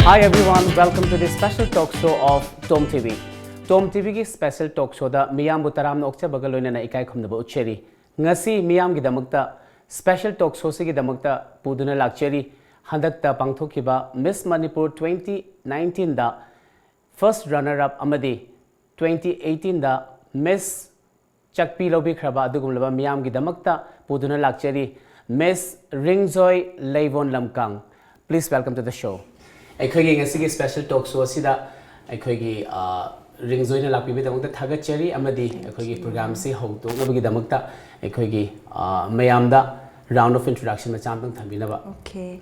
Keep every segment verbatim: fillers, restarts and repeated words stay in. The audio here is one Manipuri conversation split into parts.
Hi everyone, welcome to the special talk show of Tom T V. Tom T V ꯒꯤ special talk showꯗ ꯃꯤꯌꯥꯝꯕꯨ ꯇꯔꯥꯝꯅ ꯑꯣꯛꯆꯕꯒ ꯂꯣꯏꯅꯅ ꯏꯀꯥꯏ ꯈꯨꯝꯅꯕ ꯎꯠꯆꯔꯤ꯫ ꯉꯁꯤ ꯃꯤꯌꯥꯝꯒꯤꯗꯃꯛꯇ special talk showꯁꯤꯒꯤꯗꯃꯛꯇ ꯄꯨꯗꯨꯅ ꯂꯥꯛꯆꯔꯤ꯫ ꯍꯟꯗꯛꯇ ꯄꯥꯡꯊꯣꯛꯈꯤꯕ Miss Manipur twenty nineteenꯗ first runner up ꯑꯃꯗꯤ twenty eighteenꯗ Miss ꯆꯥꯛꯄꯤ ꯂꯧꯕꯤꯈ꯭ꯔꯕ ꯑꯗꯨꯒꯨꯝꯂꯕ ꯃꯤꯌꯥꯝꯒꯤꯗꯃꯛꯇ ꯄꯨꯗꯨꯅ ꯂꯥꯛꯆꯔꯤ, Miss ꯔꯤꯡꯖꯣꯏ ꯂꯩꯕꯣꯟ ꯂꯝꯀꯥꯡ꯫ Please welcome to the show. ꯑꯩꯈꯣꯏꯒꯤ ꯉꯁꯤꯒꯤ special talk show ꯑꯁꯤꯗ ꯑꯩꯈꯣꯏꯒꯤ, ꯑ, ꯔꯤꯡꯖꯣꯏꯅ ꯂꯥꯛꯄꯤꯕꯒꯤꯗꯃꯛꯇ ꯊꯥꯒꯠꯆꯔꯤ ꯑꯃꯗꯤ ꯑꯩꯈꯣꯏꯒꯤ programꯁꯤ ꯍꯧꯗꯣꯛꯅꯕꯒꯤꯗꯃꯛꯇ ꯑꯩꯈꯣꯏꯒꯤ, ꯑ, ꯃꯌꯥꯝꯗ round of introduction ꯃꯆꯥ ꯑꯃꯇꯪ ꯊꯝꯕꯤꯅꯕ꯫ Okay.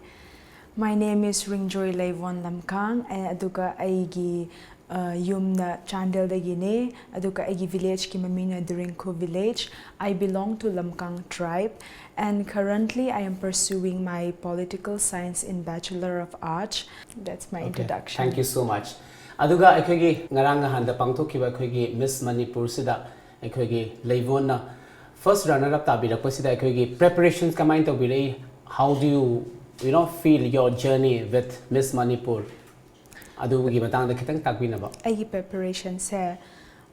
My name is ꯔꯤꯡꯖꯣꯏ ꯂꯩꯕꯣꯟ ꯂꯝꯀꯥꯡ, ꯑꯦ, ꯑꯗꯨꯒ ꯑꯩꯒꯤ, ꯑ, ꯌꯨꯝꯅ ꯆꯥꯟꯗꯦꯜꯗꯒꯤꯅꯦ, ꯑꯗꯨꯒ ꯑꯩꯒꯤ villageꯀꯤ ꯃꯃꯤꯡꯅ ꯗꯨꯔꯤꯡꯈꯨ village. I belong to Lamkang tribe, and currently I am pursuing my political science in Bachelor of Arts. That's my Okay. Introduction. Thank you so much. ꯑꯗꯨꯒ ꯑꯩꯈꯣꯏꯒꯤ ꯉꯔꯥꯡ ꯅꯍꯥꯟꯗ ꯄꯥꯡꯊꯣꯛꯈꯤꯕ ꯑꯩꯈꯣꯏꯒꯤ Miss ꯃꯅꯤꯄꯨꯔꯁꯤꯗ ꯑꯩꯈꯣꯏꯒꯤ ꯂꯩꯕꯣꯟꯅ first runner up ꯇꯥꯕꯤꯔꯛꯄꯁꯤꯗ ꯑꯩꯈꯣꯏꯒꯤ preparations ꯀꯃꯥꯏꯅ ꯇꯧꯕꯤꯔꯛꯏ? How do you, you know, feel your journey with Miss Manipur? ꯑꯗꯨꯒꯤ ꯃꯇꯥꯡꯗ ꯈꯤꯇꯪ ꯇꯥꯛꯄꯤꯅꯕ꯫ ꯑꯩꯒꯤ preparationꯁꯦ,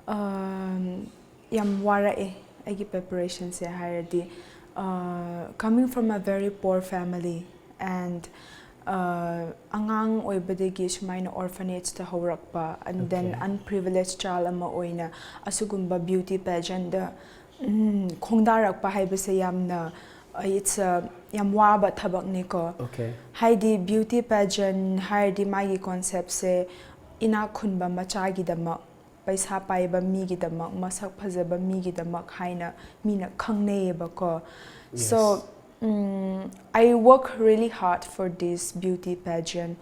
ꯑꯝ, ꯌꯥꯝ ꯋꯥꯔꯛꯑꯦ꯫ ꯑꯩꯒꯤ preparationꯁꯦ ꯍꯥꯏꯔꯗꯤ, ꯑ, coming from a very poor family and, ꯑ, ꯑꯉꯥꯡ ꯑꯣꯏꯕꯗꯒꯤ ꯁꯨꯃꯥꯏꯅ orphanageꯇ ꯍꯧꯔꯛꯄ, and then Okay. Unprivileged child ꯑꯃ ꯑꯣꯏꯅ ꯑꯁꯤꯒꯨꯝꯕ beauty pageantꯗ, ꯎꯝ, ꯈꯣꯡꯗꯥꯔꯛꯄ ꯍꯥꯏꯕꯁꯦ ꯌꯥꯝꯅ, it's a, ꯌꯥꯝ ꯋꯥꯕ ꯊꯕꯛꯅꯤꯀꯣ꯫ Okay. ꯍꯥꯏꯗꯤ beauty pageant ꯍꯥꯏꯔꯗꯤ ꯃꯥꯒꯤ conceptꯁꯦ ꯏꯅꯥꯛ ꯈꯨꯟꯕ ꯃꯆꯥꯒꯤꯗꯃꯛ, ꯄꯩꯁꯥ ꯄꯥꯏꯕ ꯃꯤꯒꯤꯗꯃꯛ, ꯃꯁꯛ ꯐꯖꯕ ꯃꯤꯒꯤꯗꯃꯛ ꯍꯥꯏꯅ ꯃꯤꯅ ꯈꯪꯅꯩꯌꯦꯕꯀꯣ꯫ So, Yes. Um, I work really hard for this beauty pageant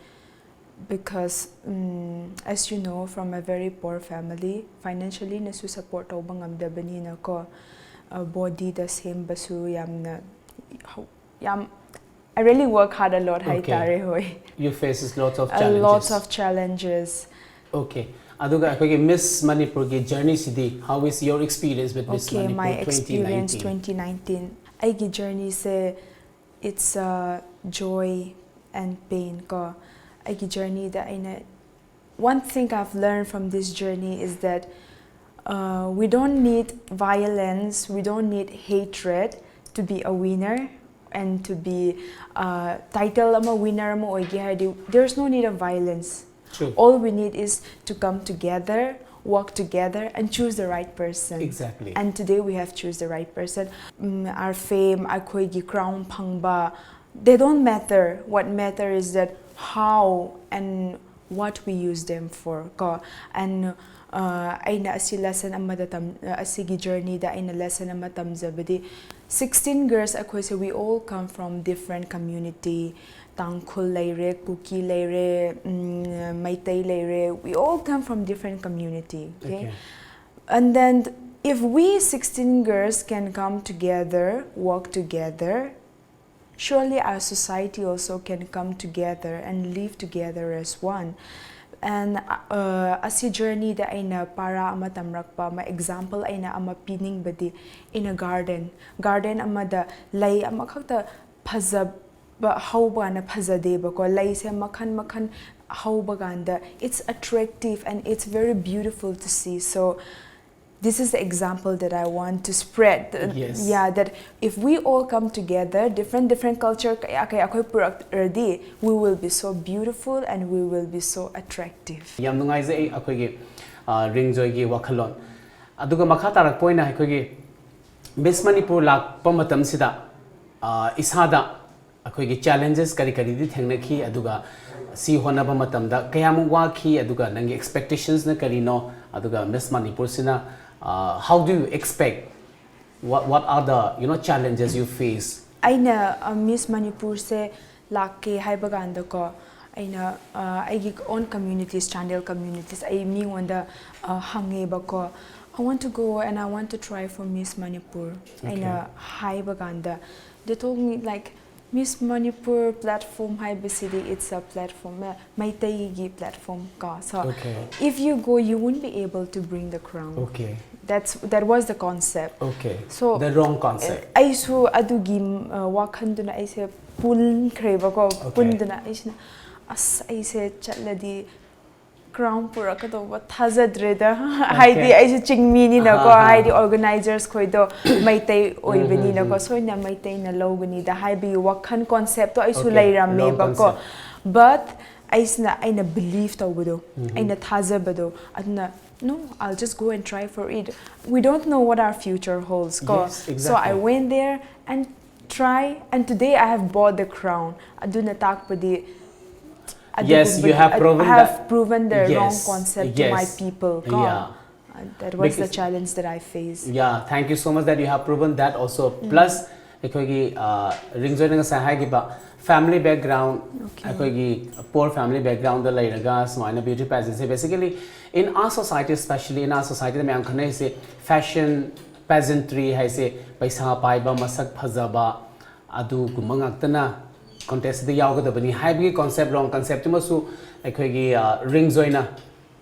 because, um, as you know, from a very poor family, financiallyꯅꯁꯨ support ꯇꯧꯕ ꯉꯝꯗꯕꯅꯤꯅꯀꯣ, ꯑ, bodyꯗ ꯁꯦꯝꯕꯁꯨ ꯌꯥꯝꯅ, ꯌꯥꯝ, I really work hard a lot Okay. ꯍꯥꯏꯇꯥꯔꯦ, ꯍꯣꯏ꯫ You faces lots of A challenges. Lots of challenges. Okay. ꯑꯗꯨꯒ ꯑꯩꯈꯣꯏꯒꯤ Miss ꯃꯅꯤꯄꯨꯔꯒꯤ journeyꯁꯤꯗꯤ, how is your experience with Miss Okay, my Manipur experience twenty nineteen? twenty nineteen. ꯑꯩꯒꯤ journeyꯁꯦ, it's a joy and pain ꯀꯣ꯫ ꯑꯩꯒꯤ journeyꯗ ꯑꯩꯅ, one thing I've learned from this journey is that uh, we don't need violence, we don't need hatred to be a winner and to be uh, title ꯑꯃ winner ꯑꯃ ꯑꯣꯏꯒꯦ ꯍꯥꯏꯔꯗꯤ, there's no need of violence. True. All we need is to come together, work together and choose the right person. Exactly. And today we have choose the right person. Mm, our fame, ꯑꯩꯈꯣꯏꯒꯤ crown ꯐꯪꯕ, they don't matter. What matter is that how and what we use them for, ꯀꯣ. And uh, ꯑꯩꯅ ꯑꯁꯤ lesson ꯑꯃꯗ ꯇꯝ ꯑꯁꯤꯒꯤ journeyꯗ ꯑꯩꯅ lesson ꯑꯃ ꯇꯝꯖꯕꯗꯤ, sixteen girls ꯑꯩꯈꯣꯏꯁꯦ, we all come from different community. ꯇꯥꯡꯈꯨꯜ ꯂꯩꯔꯦ, ꯀꯨꯀꯤ ꯂꯩꯔꯦ, ꯎꯝ, ꯃꯩꯇꯩ ꯂꯩꯔꯦ, we all come from different community, okay? Okay. And then if we sixteen girls can come together, work together, surely our society also can come together and live together as one. And uh, ꯑꯁꯤ journeyꯗ ꯑꯩꯅ ꯄꯥꯔꯥ ꯑꯃ ꯇꯝꯔꯛꯄ ꯑꯃ, example ꯑꯩꯅ ꯑꯃ ꯄꯤꯅꯤꯡꯕꯗꯤ, in a garden, garden ꯑꯃꯗ ꯂꯩ ꯑꯃꯈꯛꯇ ꯐꯖꯕ ꯍꯧꯕ ꯀꯥꯟꯗ ꯐꯖꯗꯦꯕꯀꯣ, ꯂꯩꯁꯦ ꯃꯈꯜ ꯃꯈꯜ ꯍꯧꯕ ꯀꯥꯟꯗ it's attractive and it's very beautiful to see. So this is the example that I want to spread. Yes. Yeah, that if we all come together, different different culture ꯀꯌꯥ ꯀꯌꯥ ꯑꯩꯈꯣꯏ ꯄꯨꯔꯛꯔꯗꯤ, we will be so beautiful and we will be so attractive. ꯌꯥꯝ ꯅꯨꯡꯉꯥꯏꯖꯩ ꯑꯩꯈꯣꯏꯒꯤ ꯑ, ꯔꯤꯡꯖꯣꯏꯒꯤ ꯋꯥꯈꯜꯂꯣꯟ꯫ ꯑꯗꯨꯒ ꯃꯈꯥ ꯇꯥꯔꯛꯄ ꯑꯣꯏꯅ ꯑꯩꯈꯣꯏꯒꯤ Miss Manipur ꯂꯥꯛꯄ ꯃꯇꯝꯁꯤꯗ ꯑ, ꯏꯁꯥꯗ ꯑꯩꯈꯣꯏꯒꯤ challenges ꯀꯔꯤ ꯀꯔꯤꯗꯤ ꯊꯦꯡꯅꯈꯤ, ꯑꯗꯨꯒ ꯁꯤ ꯍꯣꯠꯅꯕ ꯃꯇꯝꯗ ꯀꯌꯥꯃꯨꯛ ꯋꯥꯈꯤ, ꯑꯗꯨꯒ ꯅꯪꯒꯤ expectationsꯅ ꯀꯔꯤꯅꯣ, ꯑꯗꯨꯒ Miss Manipurꯁꯤꯅ uh, how do you expect, what, what are the, you know, challenges you face? ꯑꯩꯅ uh, Miss Manipurꯁꯦ ꯂꯥꯛꯀꯦ ꯍꯥꯏꯕ ꯀꯥꯟꯗꯀꯣ, ꯑꯩꯅ uh, ꯑꯩꯒꯤ own communities, Chandel communities, ꯑꯩ ꯃꯤꯉꯣꯟꯗ uh, ꯍꯪꯉꯦꯕꯀꯣ, I want to go and I want to try for Miss Manipur. ꯑꯩꯅ ꯍꯥꯏꯕ ꯀꯥꯟꯗ, they told me like, Miss Manipur platform ꯍꯥꯏꯕꯁꯤꯗꯤ, it's a platform, uh, ꯃꯩꯇꯩꯒꯤ platform ꯀꯣ. So Okay. if you go, you won't be able to bring the crown. Okay. That's that was the concept. Okay. So, The wrong concept. ꯑꯩꯁꯨ ꯑꯗꯨꯒꯤ uh, ꯋꯥꯈꯜꯗꯨꯅ ꯑꯩꯁꯦ ꯄꯨꯟꯈ꯭ꯔꯦꯕꯀꯣ. Okay. ꯄꯨꯟꯗꯨꯅ ꯑꯩꯁꯤꯅ, ꯑꯁ, ꯑꯩꯁꯦ ꯆꯠꯂꯗꯤ ꯀ꯭ꯔꯥꯎꯟ ꯄꯨꯔꯛꯀꯗꯧꯕ ꯊꯥꯖꯗ꯭ꯔꯦꯗ꯫ ꯍꯥꯏꯗꯤ ꯑꯩꯁꯨ ꯆꯤꯡꯃꯤꯅꯤꯅꯀꯣ, ꯍꯥꯏꯗꯤ ꯑꯣꯔꯒꯅꯥꯏꯖꯔꯁ ꯈꯣꯏꯗꯣ ꯃꯩꯇꯩ ꯑꯣꯏꯕꯅꯤꯅꯀꯣ, ꯁꯣꯏꯅ ꯃꯩꯇꯩꯅ ꯂꯧꯒꯅꯤꯗ ꯍꯥꯏꯕꯒꯤ ꯋꯥꯈꯜ ꯀꯣꯟꯁꯦꯞꯇꯣ ꯑꯩꯁꯨ ꯂꯩꯔꯝꯃꯦꯕꯀꯣ꯫ But ꯑꯩꯁꯤꯅ, ꯑꯩꯅ ꯕꯤꯂꯤꯚ ꯇꯧꯕꯗꯣ, ꯑꯩꯅ ꯊꯥꯖꯕꯗꯣ, ꯑꯗꯨꯅ, "No, I'll just go and try for it. We don't know what our future holds," ꯀꯣ꯫ So I went there and try, and today I have bought the crown. ꯑꯗꯨꯅ ꯇꯥꯛꯄꯗꯤ, Yes, you have proven I have that. Proven the wrong Yes, concept to my yes. People, ꯀꯣ꯫ Yeah. Uh, that was the Because challenge that I faced. Yeah, thank you so much that you have proven that also. Plus, ꯑꯩꯈꯣꯏꯒꯤ ꯔꯤꯡꯖꯣꯏꯅ ꯉꯁꯥꯏ ꯍꯥꯏꯈꯤꯕ family background, Okay. ꯑꯩꯈꯣꯏꯒꯤ poor family background ꯗ ꯂꯩꯔꯒ ꯁꯨꯃꯥꯏꯅ beauty pageant say, basically in our society, especially in our society ꯗ ꯃꯌꯥꯝ ꯈꯟꯅꯔꯤꯁꯦ fashion, pageantry ꯍꯥꯏꯁꯦ ꯄꯩꯁꯥ ꯄꯥꯏꯕ, ꯃꯁꯛ ꯐꯖꯕ, ꯑꯗꯨꯒꯨꯝꯕ ꯉꯥꯛꯇꯅ contest ꯇ ꯌꯥꯎꯒꯗꯕꯅꯤ ꯍꯥꯏꯕꯒꯤ concept, wrong concept ꯇꯨꯃꯁꯨ ꯑꯩꯈꯣꯏꯒꯤ ꯔꯤꯡꯖꯣꯏꯅ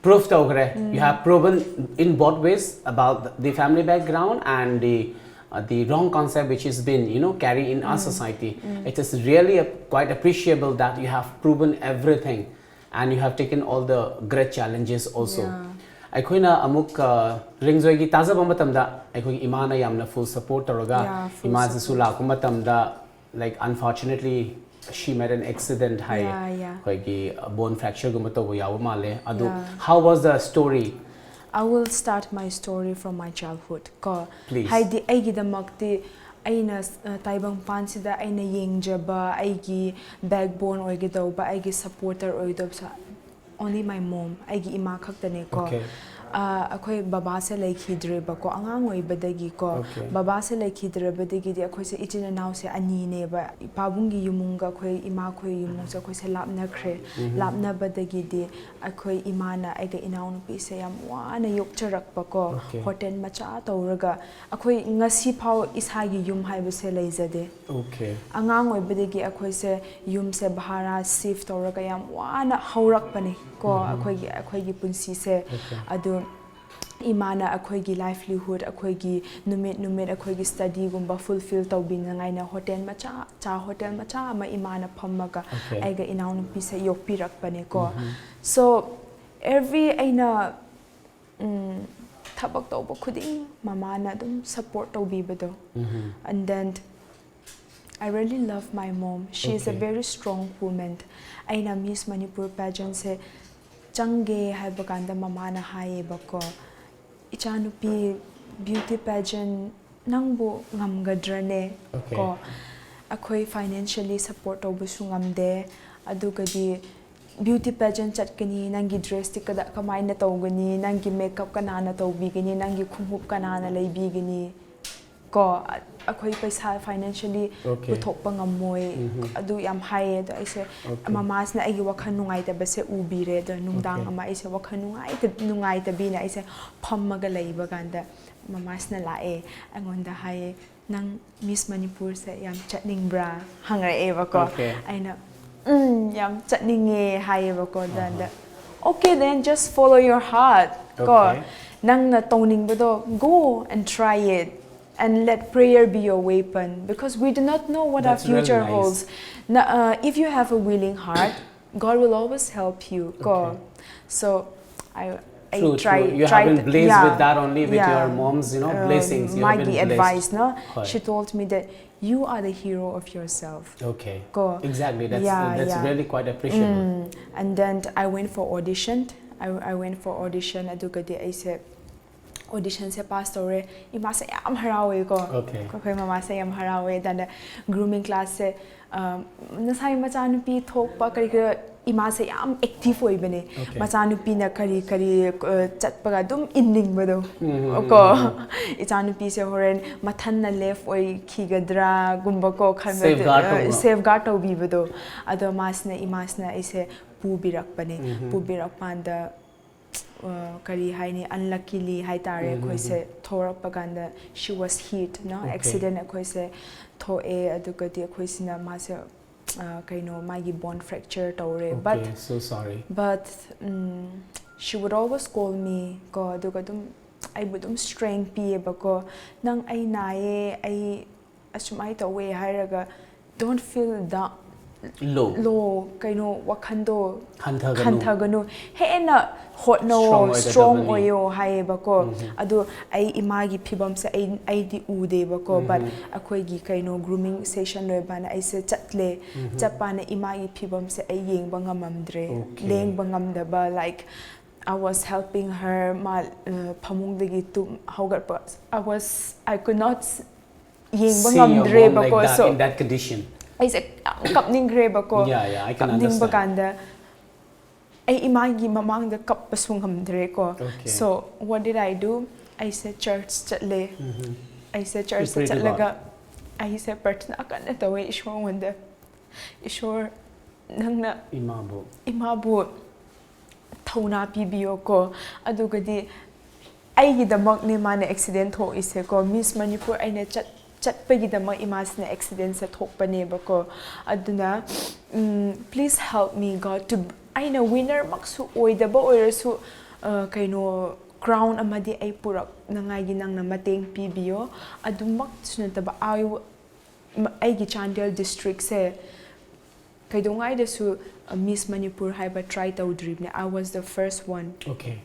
prove ꯇꯧꯈ꯭ꯔꯦ. You have proven in both ways about the family background and the uh, the wrong concept which has been, you know, carried in our society. It is really a, quite appreciable that you have proven everything and you have taken all the great challenges also. Yeah. ꯑꯩꯈꯣꯏꯅ ꯑꯃꯨꯛ ꯔꯤꯡꯖꯣꯏꯒꯤ ꯇꯥꯖꯕ ꯃꯇꯝꯗ ꯑꯩꯈꯣꯏꯒꯤ ꯏꯃꯥꯅ ꯌꯥꯝꯅ full support ꯇꯧꯔꯒ Yeah, full ꯏꯃꯥꯁꯤꯁꯨ support. ꯂꯥꯛꯄ ꯃꯇꯝꯗ, like, unfortunately she met an accident ꯍꯥꯏꯌꯦ. Yeah, yeah. ꯑꯩꯈꯣꯏꯒꯤ bone fracture ꯒꯨꯝꯕ ꯇꯧꯕ ꯌꯥꯎꯕ ꯃꯥꯜꯂꯦ ꯑꯗꯨ. Yeah. How was the story? I will start my story from my childhood, ꯀꯣ꯫ Please. ꯍꯥꯏꯗꯤ ꯑꯩꯒꯤꯗꯃꯛꯇꯤ ꯑꯩꯅ, ꯑ, ꯇꯥꯏꯕꯪꯄꯥꯟꯁꯤꯗ ꯑꯩꯅ ꯌꯦꯡꯖꯕ, ꯑꯩꯒꯤ backbone ꯑꯣꯏꯒꯗꯧꯕ, ꯑꯩꯒꯤ supporter ꯑꯣꯏꯒꯗꯧꯕꯁꯦ only my mom, ꯑꯩꯒꯤ ꯏꯃꯥ ꯈꯛꯇꯅꯦꯀꯣ꯫ Okay. ꯑ, ꯑꯩꯈꯣꯏ ꯕꯕꯥꯁꯦ ꯂꯩꯈꯤꯗ꯭ꯔꯦꯕꯀꯣ, ꯑꯉꯥꯡ ꯑꯣꯏꯕꯗꯒꯤꯀꯣ꯫ Okay. ꯕꯕꯥꯁꯦ ꯂꯩꯈꯤꯗ꯭ꯔꯕꯗꯒꯤꯗꯤ ꯑꯩꯈꯣꯏꯁꯦ ꯏꯆꯤꯟ ꯏꯅꯥꯎꯁꯦ ꯑꯅꯤꯅꯦꯕ꯫ ꯏꯄꯥꯕꯨꯡꯒꯤ ꯏꯃꯨꯡꯒ ꯑꯩꯈꯣꯏ ꯏꯃꯥꯈꯣꯏ ꯏꯃꯨꯡꯁꯦ ꯑꯩꯈꯣꯏꯁꯦ ꯂꯥꯞꯅꯈ꯭ꯔꯦ꯫ ꯂꯥꯞꯅꯕꯗꯒꯤꯗꯤ ꯑꯩꯈꯣꯏ ꯏꯃꯥꯅ ꯑꯩꯒ ꯏꯅꯥꯎꯅꯨꯄꯤꯁꯦ ꯌꯥꯝ ꯋꯥꯅ ꯌꯣꯛꯆꯔꯛꯄꯀꯣ꯫ Okay. ꯍꯣꯇꯦꯜ ꯃꯆꯥ ꯇꯧꯔꯒ ꯑꯩꯈꯣꯏ ꯉꯁꯤ ꯐꯥꯎ ꯏꯁꯥꯒꯤ ꯌꯨꯝ ꯍꯥꯏꯕꯁꯦ ꯂꯩꯖꯗꯦ꯫ Okay. ꯑꯉꯥꯡ ꯑꯣꯏꯕꯗꯒꯤ ꯑꯩꯈꯣꯏꯁꯦ ꯌꯨꯝꯁꯦ ꯚꯔꯥ shift ꯇꯧꯔꯒ ꯌꯥꯝ ꯋꯥꯅ ꯍꯧꯔꯛꯄꯅꯦ ꯀꯣ, ꯑꯩꯈꯣꯏꯒꯤ, ꯑꯩꯈꯣꯏꯒꯤ ꯄꯨꯟꯁꯤꯁꯦ꯫ Okay. ꯑꯗꯨ ꯏꯃꯥꯅ ꯑꯩꯈꯣꯏꯒꯤ ꯂꯥꯏꯚꯂꯤꯍꯨꯗ, ꯑꯩꯈꯣꯏꯒꯤ ꯅꯨꯃꯤꯠ ꯅꯨꯃꯤꯠ ꯑꯩꯈꯣꯏꯒꯤ ꯁ꯭ꯇꯗꯤꯒꯨꯝꯕ ꯐꯨꯜꯐꯤꯜ ꯇꯧꯕꯤꯅꯉꯥꯏꯅ ꯍꯣꯇꯦꯜ ꯃꯆꯥ, ꯆꯥ ꯍꯣꯇꯦꯜ ꯃꯆꯥ ꯑꯃ ꯏꯃꯥꯅ ꯐꯝꯃꯒ Okay. ꯑꯩꯒ ꯏꯅꯥꯎꯅꯨꯄꯤꯁꯦ ꯌꯣꯛꯄꯤꯔꯛꯄꯅꯦꯀꯣ꯫ So every ꯑꯩꯅ ꯎꯝ, ꯊꯕꯛ ꯇꯧꯕ ꯈꯨꯗꯤꯡ ꯃꯃꯥꯅ ꯑꯗꯨꯝ support ꯇꯧꯕꯤꯕꯗꯣ꯫ Mhm. And then I really love my mom. She is a Okay. very strong woman. ꯑꯩꯅ Miss Manipur pageantꯁꯦ ꯆꯪꯒꯦ ꯍꯥꯏꯕ ꯀꯥꯟꯗ ꯃꯃꯥꯅ ꯍꯥꯏꯌꯦꯕꯀꯣ, "ꯏꯆꯥꯅꯨꯄꯤ, beauty pageant ꯅꯪꯕꯨ ꯉꯝꯒꯗ꯭ꯔꯅꯦ?" Okay. ꯀꯣ, ꯑꯩꯈꯣꯏ financially support ꯇꯧꯕꯁꯨ ꯉꯝꯗꯦ, ꯑꯗꯨꯒꯗꯤ beauty pageant ꯆꯠꯀꯅꯤ, ꯅꯪꯒꯤ ꯗ꯭ꯔꯦꯁꯇꯤ ꯀꯗ-, ꯀꯃꯥꯏꯅ ꯇꯧꯒꯅꯤ, ꯅꯪꯒꯤ ꯃꯦꯀꯞ ꯀꯅꯥꯅ ꯇꯧꯕꯤꯒꯅꯤ, ꯅꯪꯒꯤ ꯈꯣꯡꯎꯞ ꯀꯅꯥꯅ ꯂꯩꯕꯤꯒꯅꯤ? ꯀꯣ, ꯑ-, ꯑꯩꯈꯣꯏ ꯄꯩꯁꯥ financially Okay. ꯄꯨꯊꯣꯛꯄ ꯉꯝꯃꯣꯏ꯫ Mhm. ꯑꯗꯨ ꯌꯥꯝ ꯍꯥꯏꯌꯦ꯫ ꯑꯗꯣ ꯑꯩꯁꯦ Okay. ꯃꯃꯥꯁꯤꯅ ꯑꯩꯒꯤ ꯋꯥꯈꯜ ꯅꯨꯡꯉꯥꯏꯇꯕꯁꯦ ꯎꯕꯤꯔꯦ꯫ ꯑꯗꯣ ꯅꯨꯡꯗꯥꯡ Okay. ꯑꯃ ꯑꯩꯁꯦ ꯋꯥꯈꯜ ꯅꯨꯡꯉꯥꯏꯇ-, ꯅꯨꯡꯉꯥꯏꯇꯕꯤꯅ ꯑꯩꯁꯦ ꯐꯝꯃꯒ ꯂꯩꯕ ꯀꯥꯟꯗ ꯃꯃꯥꯁꯤꯅ ꯂꯥꯛꯑꯦ꯫ ꯑꯩꯉꯣꯟꯗ ꯍꯥꯏꯌꯦ, "ꯅꯪ Miss Manipurꯁꯦ ꯌꯥꯝ ꯆꯠꯅꯤꯡꯕ꯭ꯔꯥ?" ꯍꯪꯉꯛꯑꯦꯕꯀꯣ꯫ Okay. ꯑꯩꯅ, "ꯎꯝ, ꯌꯥꯝ ꯆꯠꯅꯤꯡꯉꯦ" ꯍꯥꯏꯌꯦꯕꯀꯣ꯫ ꯑꯗ, Uh-huh. "Okay, then just follow your heart." ꯀꯣ, Okay. "ꯅꯪꯅ ꯇꯧꯅꯤꯡꯕꯗꯣ, go and try it and let prayer be your weapon, because we do not know what our That's really future nice. holds." Na, uh, if you have a willing heart, God will always help you. Ko. Okay. So I, I True, try, true. You try have been to- blessed yeah, with that only with yeah. your mom's, you know, Um, blessings. You have been ꯃꯥꯒꯤ blessed. Advice ꯅ, ꯍꯣꯏ. she told me that you are the hero of yourself. Okay. Ko. Exactly. That's Yeah, that's yeah. really quite appreciable. Mm. And then I went for audition. I, I went for audition. ꯑꯗꯨꯒꯗꯤ ꯑꯩꯁꯦ auditionꯁꯦ pass ꯇꯧꯔꯦ꯫ ꯏꯃꯥꯁꯦ ꯌꯥꯝ ꯍꯔꯥꯎꯋꯦꯀꯣ꯫ Okay. ꯑꯩꯈꯣꯏ ꯃꯃꯥꯁꯦ ꯌꯥꯝ ꯍꯔꯥꯎꯋꯦ꯫ ꯑꯗꯨꯅ grooming classꯁꯦ, ꯑ, ꯉꯁꯥꯏ ꯃꯆꯥꯅꯨꯄꯤ ꯊꯣꯛꯄ ꯀꯔꯤ ꯀꯔꯤ, ꯏꯃꯥꯁꯦ ꯌꯥꯝ active ꯑꯣꯏꯕꯅꯦ꯫ Okay. ꯃꯆꯥꯅꯨꯄꯤꯅ ꯀꯔꯤ ꯀꯔꯤ, ꯑ, ꯆꯠꯄꯒ ꯑꯗꯨꯝ ꯏꯟꯅꯤꯡꯕꯗꯣ꯫ Mhm, ꯀꯣ, mhm. ꯏꯆꯥꯅꯨꯄꯤꯁꯦ ꯍꯣꯔꯦꯟ ꯃꯊꯟꯅ left ꯑꯣꯏꯈꯤꯒꯗ꯭ꯔꯥꯒꯨꯝꯕ ꯀꯣ ꯈꯟꯕꯗ, Safeguard ꯑ, ꯇꯧꯕ꯫ Safeguard ꯇꯧꯕꯤꯕꯗꯣ꯫ ꯑꯗꯣ ꯃꯥꯁꯤꯅ, ꯏꯃꯥꯁꯤꯅ ꯑꯩꯁꯦ ꯄꯨꯕꯤꯔꯛꯄꯅꯦ꯫ Mhm. ꯄꯨꯕꯤꯔꯛꯄ ꯀꯥꯟꯗ, ꯑ, ꯀꯔꯤ ꯍꯥꯏꯅꯤ, unluckily ꯍꯥꯏꯇꯥꯔꯦ, Mhm, ꯑꯩꯈꯣꯏꯁꯦ mhm. ꯊꯣꯔꯛꯄ ꯀꯥꯟꯗ she was hit, no? Okay. Accident ꯑꯩꯈꯣꯏꯁꯦ ꯊꯣꯛꯑꯦ꯫ ꯑꯗꯨꯒꯗꯤ ꯑꯩꯈꯣꯏꯁꯤꯅ ꯃꯥꯁꯦ, ꯑ, ꯀꯩꯅꯣ, ꯃꯥꯒꯤ bone fracture ꯇꯧꯔꯦ꯫ Okay, But, so sorry. but, um, She would always call me ꯀꯣ, ꯑꯗꯨꯒ ꯑꯗꯨꯝ ꯑꯩꯕꯨ ꯑꯗꯨꯝ strength ꯄꯤꯌꯦꯕꯀꯣ. "ꯅꯪ, ꯑꯩ ꯅꯥꯏꯌꯦ, ꯑꯩ ꯑꯁꯨꯃꯥꯏꯅ ꯇꯧꯋꯦ" ꯍꯥꯏꯔꯒ, "Don't feel down, Low. low, ꯀꯩꯅꯣ, ꯋꯥꯈꯟꯗꯣ ꯍꯟꯊꯒꯅꯨ. ꯍꯟꯊꯒꯅꯨ, ꯍꯦꯟꯅ ꯍꯣꯠꯅꯧ, Strong ꯑꯣꯏꯒꯗꯕꯅꯤ꯫ Strong ꯑꯣꯏꯌꯣ" ꯍꯥꯏꯌꯦꯕꯀꯣ. ꯑꯗꯣ ꯑꯩ ꯏꯃꯥꯒꯤ ꯐꯤꯕꯝꯁꯦ ꯑꯩ ꯑꯩꯗꯤ ꯎꯗꯦꯕꯀꯣ, but ꯑꯩꯈꯣꯏꯒꯤ ꯀꯩꯅꯣ grooming session ꯂꯣꯏꯕꯅ ꯑꯩꯁꯦ ꯆꯠꯂꯦ. ꯆꯠꯄꯅ ꯏꯃꯥꯒꯤ ꯐꯤꯕꯝꯁꯦ ꯑꯩ ꯌꯦꯡꯕ ꯉꯝꯃꯝꯗ꯭ꯔꯦ. Okay. ꯂꯦꯡꯕ ꯉꯝꯗꯕ, like, I was helping her, ꯃꯥ ꯑ, ꯐꯃꯨꯡꯗꯒꯤ ꯇꯨꯝ ꯍꯧꯒꯠꯄ, I was, I could not ꯌꯦꯡꯕ See your mom like ꯉꯝꯗ꯭ꯔꯦꯕꯀꯣ. that, So in that condition. ꯑꯩꯁꯦ ꯌꯥꯝ ꯀꯞꯅꯤꯡꯈ꯭ꯔꯦꯕꯀꯣ. Yeah, yeah, I can ꯀꯞꯅꯤꯡꯕ understand. ꯀꯥꯟꯗ ꯑꯩ ꯏꯃꯥꯒꯤ ꯃꯃꯥꯡꯗ ꯀꯞꯄꯁꯨ ꯉꯝꯗ꯭ꯔꯦꯀꯣ. Okay. So what did I do? ꯑꯩꯁꯦ church ꯆꯠꯂꯦ. ꯑꯩꯁꯦ church pray to ꯆꯠꯂꯒ ꯑꯩꯁꯦ ꯄ꯭ꯔꯊꯅꯥ ꯀꯟꯅ ꯇꯧꯋꯦ ꯏꯁꯣꯔꯉꯣꯟꯗ, "ꯏꯁꯣꯔ, ꯅꯪꯅ ꯏꯃꯥꯕꯨ ꯏꯃꯥꯕꯨ ꯊꯧꯅꯥ ꯄꯤꯕꯤꯌꯣꯀꯣ, ꯑꯗꯨꯒꯗꯤ ꯑꯩꯒꯤꯗꯃꯛꯅꯦ ꯃꯥꯅ accident ꯊꯣꯛꯏꯁꯦꯀꯣ, Miss Manipur ꯑꯩꯅ ꯆꯠ ꯆꯠꯄꯒꯤꯗꯃꯛ ꯏꯃꯥꯁꯤꯅ accidentꯁꯦ ꯊꯣꯛꯄꯅꯦꯕꯀꯣ, ꯑꯗꯨꯅ please help me God to, ꯑꯩꯅ winnerꯃꯛꯁꯨ ꯑꯣꯏꯗꯕ ꯑꯣꯏꯔꯁꯨ, ꯑ, ꯀꯩꯅꯣ, crown ꯑꯃꯗꯤ ꯑꯩ ꯄꯨꯔꯛꯅꯉꯥꯏꯒꯤ ꯅꯪꯅ ꯃꯇꯦꯡ ꯄꯤꯕꯤꯌꯣ." ꯑꯗꯨꯃꯛꯁꯨ ꯅꯠꯇꯕ, I, ꯑꯩꯒꯤ ꯆꯥꯟꯗꯦꯜ districtꯁꯦ ꯀꯩꯗꯧꯉꯩꯗꯁꯨ Miss Manipur ꯍꯥꯏꯕ try ꯇꯧꯗ꯭ꯔꯤꯕꯅꯦ. I was the first one. Okay.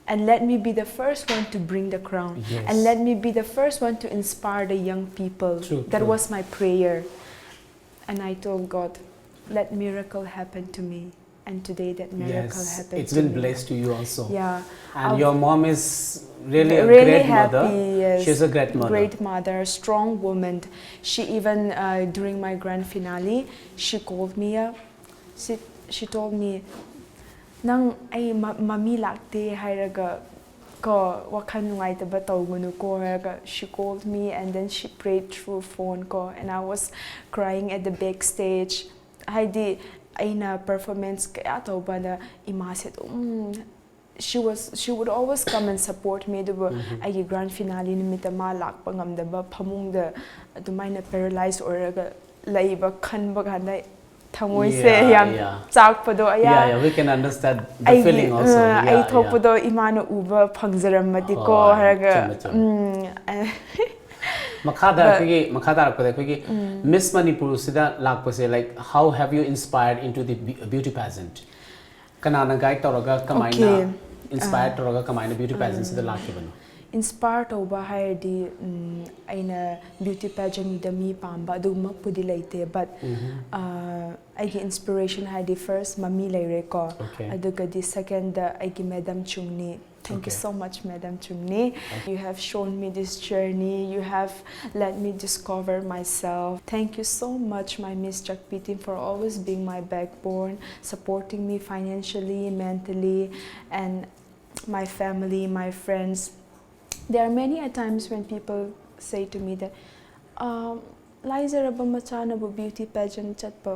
And let me be the first one to bring the crown. Yes. And let me be the first one to inspire the young people. True, That true. was my prayer. And I told God, "Let miracle happen to me." And today that miracle Yes, happened it's to been me. Blessed to you also. Yeah. And I'll- your mom is really a Really great mother. Happy, yes. She's a great mother. Great mother, strong woman. She even, uh, during my grand finale, she called me up. She, she told me, "ꯅꯪ ꯑꯩ ꯃ- ꯃꯃꯤ ꯂꯥꯛꯇꯦ ꯍꯥꯏꯔꯒ ꯀꯣ, ꯋꯥꯈꯜ ꯅꯨꯡꯉꯥꯏꯇꯕ ꯇꯧꯒꯅꯨꯀꯣ" ꯍꯥꯏꯔꯒ, she called me and then she prayed through phone ꯀꯣ, and I was crying at the backstage. ꯍꯥꯏꯗꯤ ꯑꯩꯅ performance ꯀꯌꯥ ꯇꯧꯕꯗ ꯏꯃꯥꯁꯦ ꯑꯗꯨꯝ, she was, she would always come and support me. ꯑꯗꯨꯕꯨ ꯑꯩꯒꯤ grand finale ꯅꯨꯃꯤꯠꯇ ꯃꯥ ꯂꯥꯛꯄ ꯉꯝꯗꯕ, ꯐꯃꯨꯡꯗ ꯑꯗꯨꯃꯥꯏꯅ paralyze ꯑꯣꯏꯔꯒ ꯂꯩꯕ ꯈꯟꯕ ꯀꯥꯟꯗ, ꯊꯃꯣꯏꯁꯦ Yeah, ꯌꯥꯝ yeah. ꯆꯥꯛꯄꯗꯣ ꯑꯌꯥ Yeah, yeah, we can understand the ꯑꯩꯒꯤ feeling also. ꯑ, Yeah, ꯑꯩ yeah. ꯊꯣꯛꯄꯗꯣ ꯏꯃꯥꯅ ꯎꯕ ꯐꯪꯖꯔꯝꯃꯗꯤꯀꯣ ꯍꯣꯏ, ꯍꯥꯏꯔꯒ ꯆꯨꯝꯃꯦ, ꯆꯨꯝꯃꯦ. ꯎꯝ, ꯑ, ꯃꯈꯥꯗ But- ꯑꯩꯈꯣꯏꯒꯤ ꯃꯈꯥ ꯇꯥꯔꯛꯄꯗ ꯑꯩꯈꯣꯏꯒꯤ Miss Manipur ꯁꯤꯗ ꯂꯥꯛꯄꯁꯦ, like, how have you inspired into the be- beauty pageant? ꯀꯅꯥꯅ guide ꯇꯧꯔꯒ ꯀꯃꯥꯏꯅ Okay. inspire ꯇꯧꯔꯒ ꯀꯃꯥꯏꯅ beauty pageant ꯁꯤꯗ ꯂꯥꯛꯈꯤꯕꯅꯣ? Inspire ꯇꯧꯕ ꯍꯥꯏꯔꯗꯤ ꯎꯝ, ꯑꯩꯅ beauty pageant ꯗ ꯃꯤ ꯄꯥꯝꯕ ꯑꯗꯨꯃꯛꯄꯨꯗꯤ ꯂꯩꯇꯦ, but uh, ꯑꯩꯒꯤ inspiration ꯍꯥꯏꯗꯤ first ꯃꯃꯤ ꯂꯩꯔꯦꯀꯣ. Okay. ꯑꯗꯨꯒꯗꯤ second ꯗ ꯑꯩꯒꯤ Madam Chungni. Thank you Okay. So much, Madam Chungni. You have shown me this journey. You have let me discover myself. Thank you so much, my Miss Chakpi team, for always being my backbone, supporting me financially, mentally, and my family, my friends. There are many a times when people say to me that, um, "ꯂꯥꯏꯖꯔꯕ ꯃꯆꯥꯅꯕꯨ beauty pageant ꯆꯠꯄ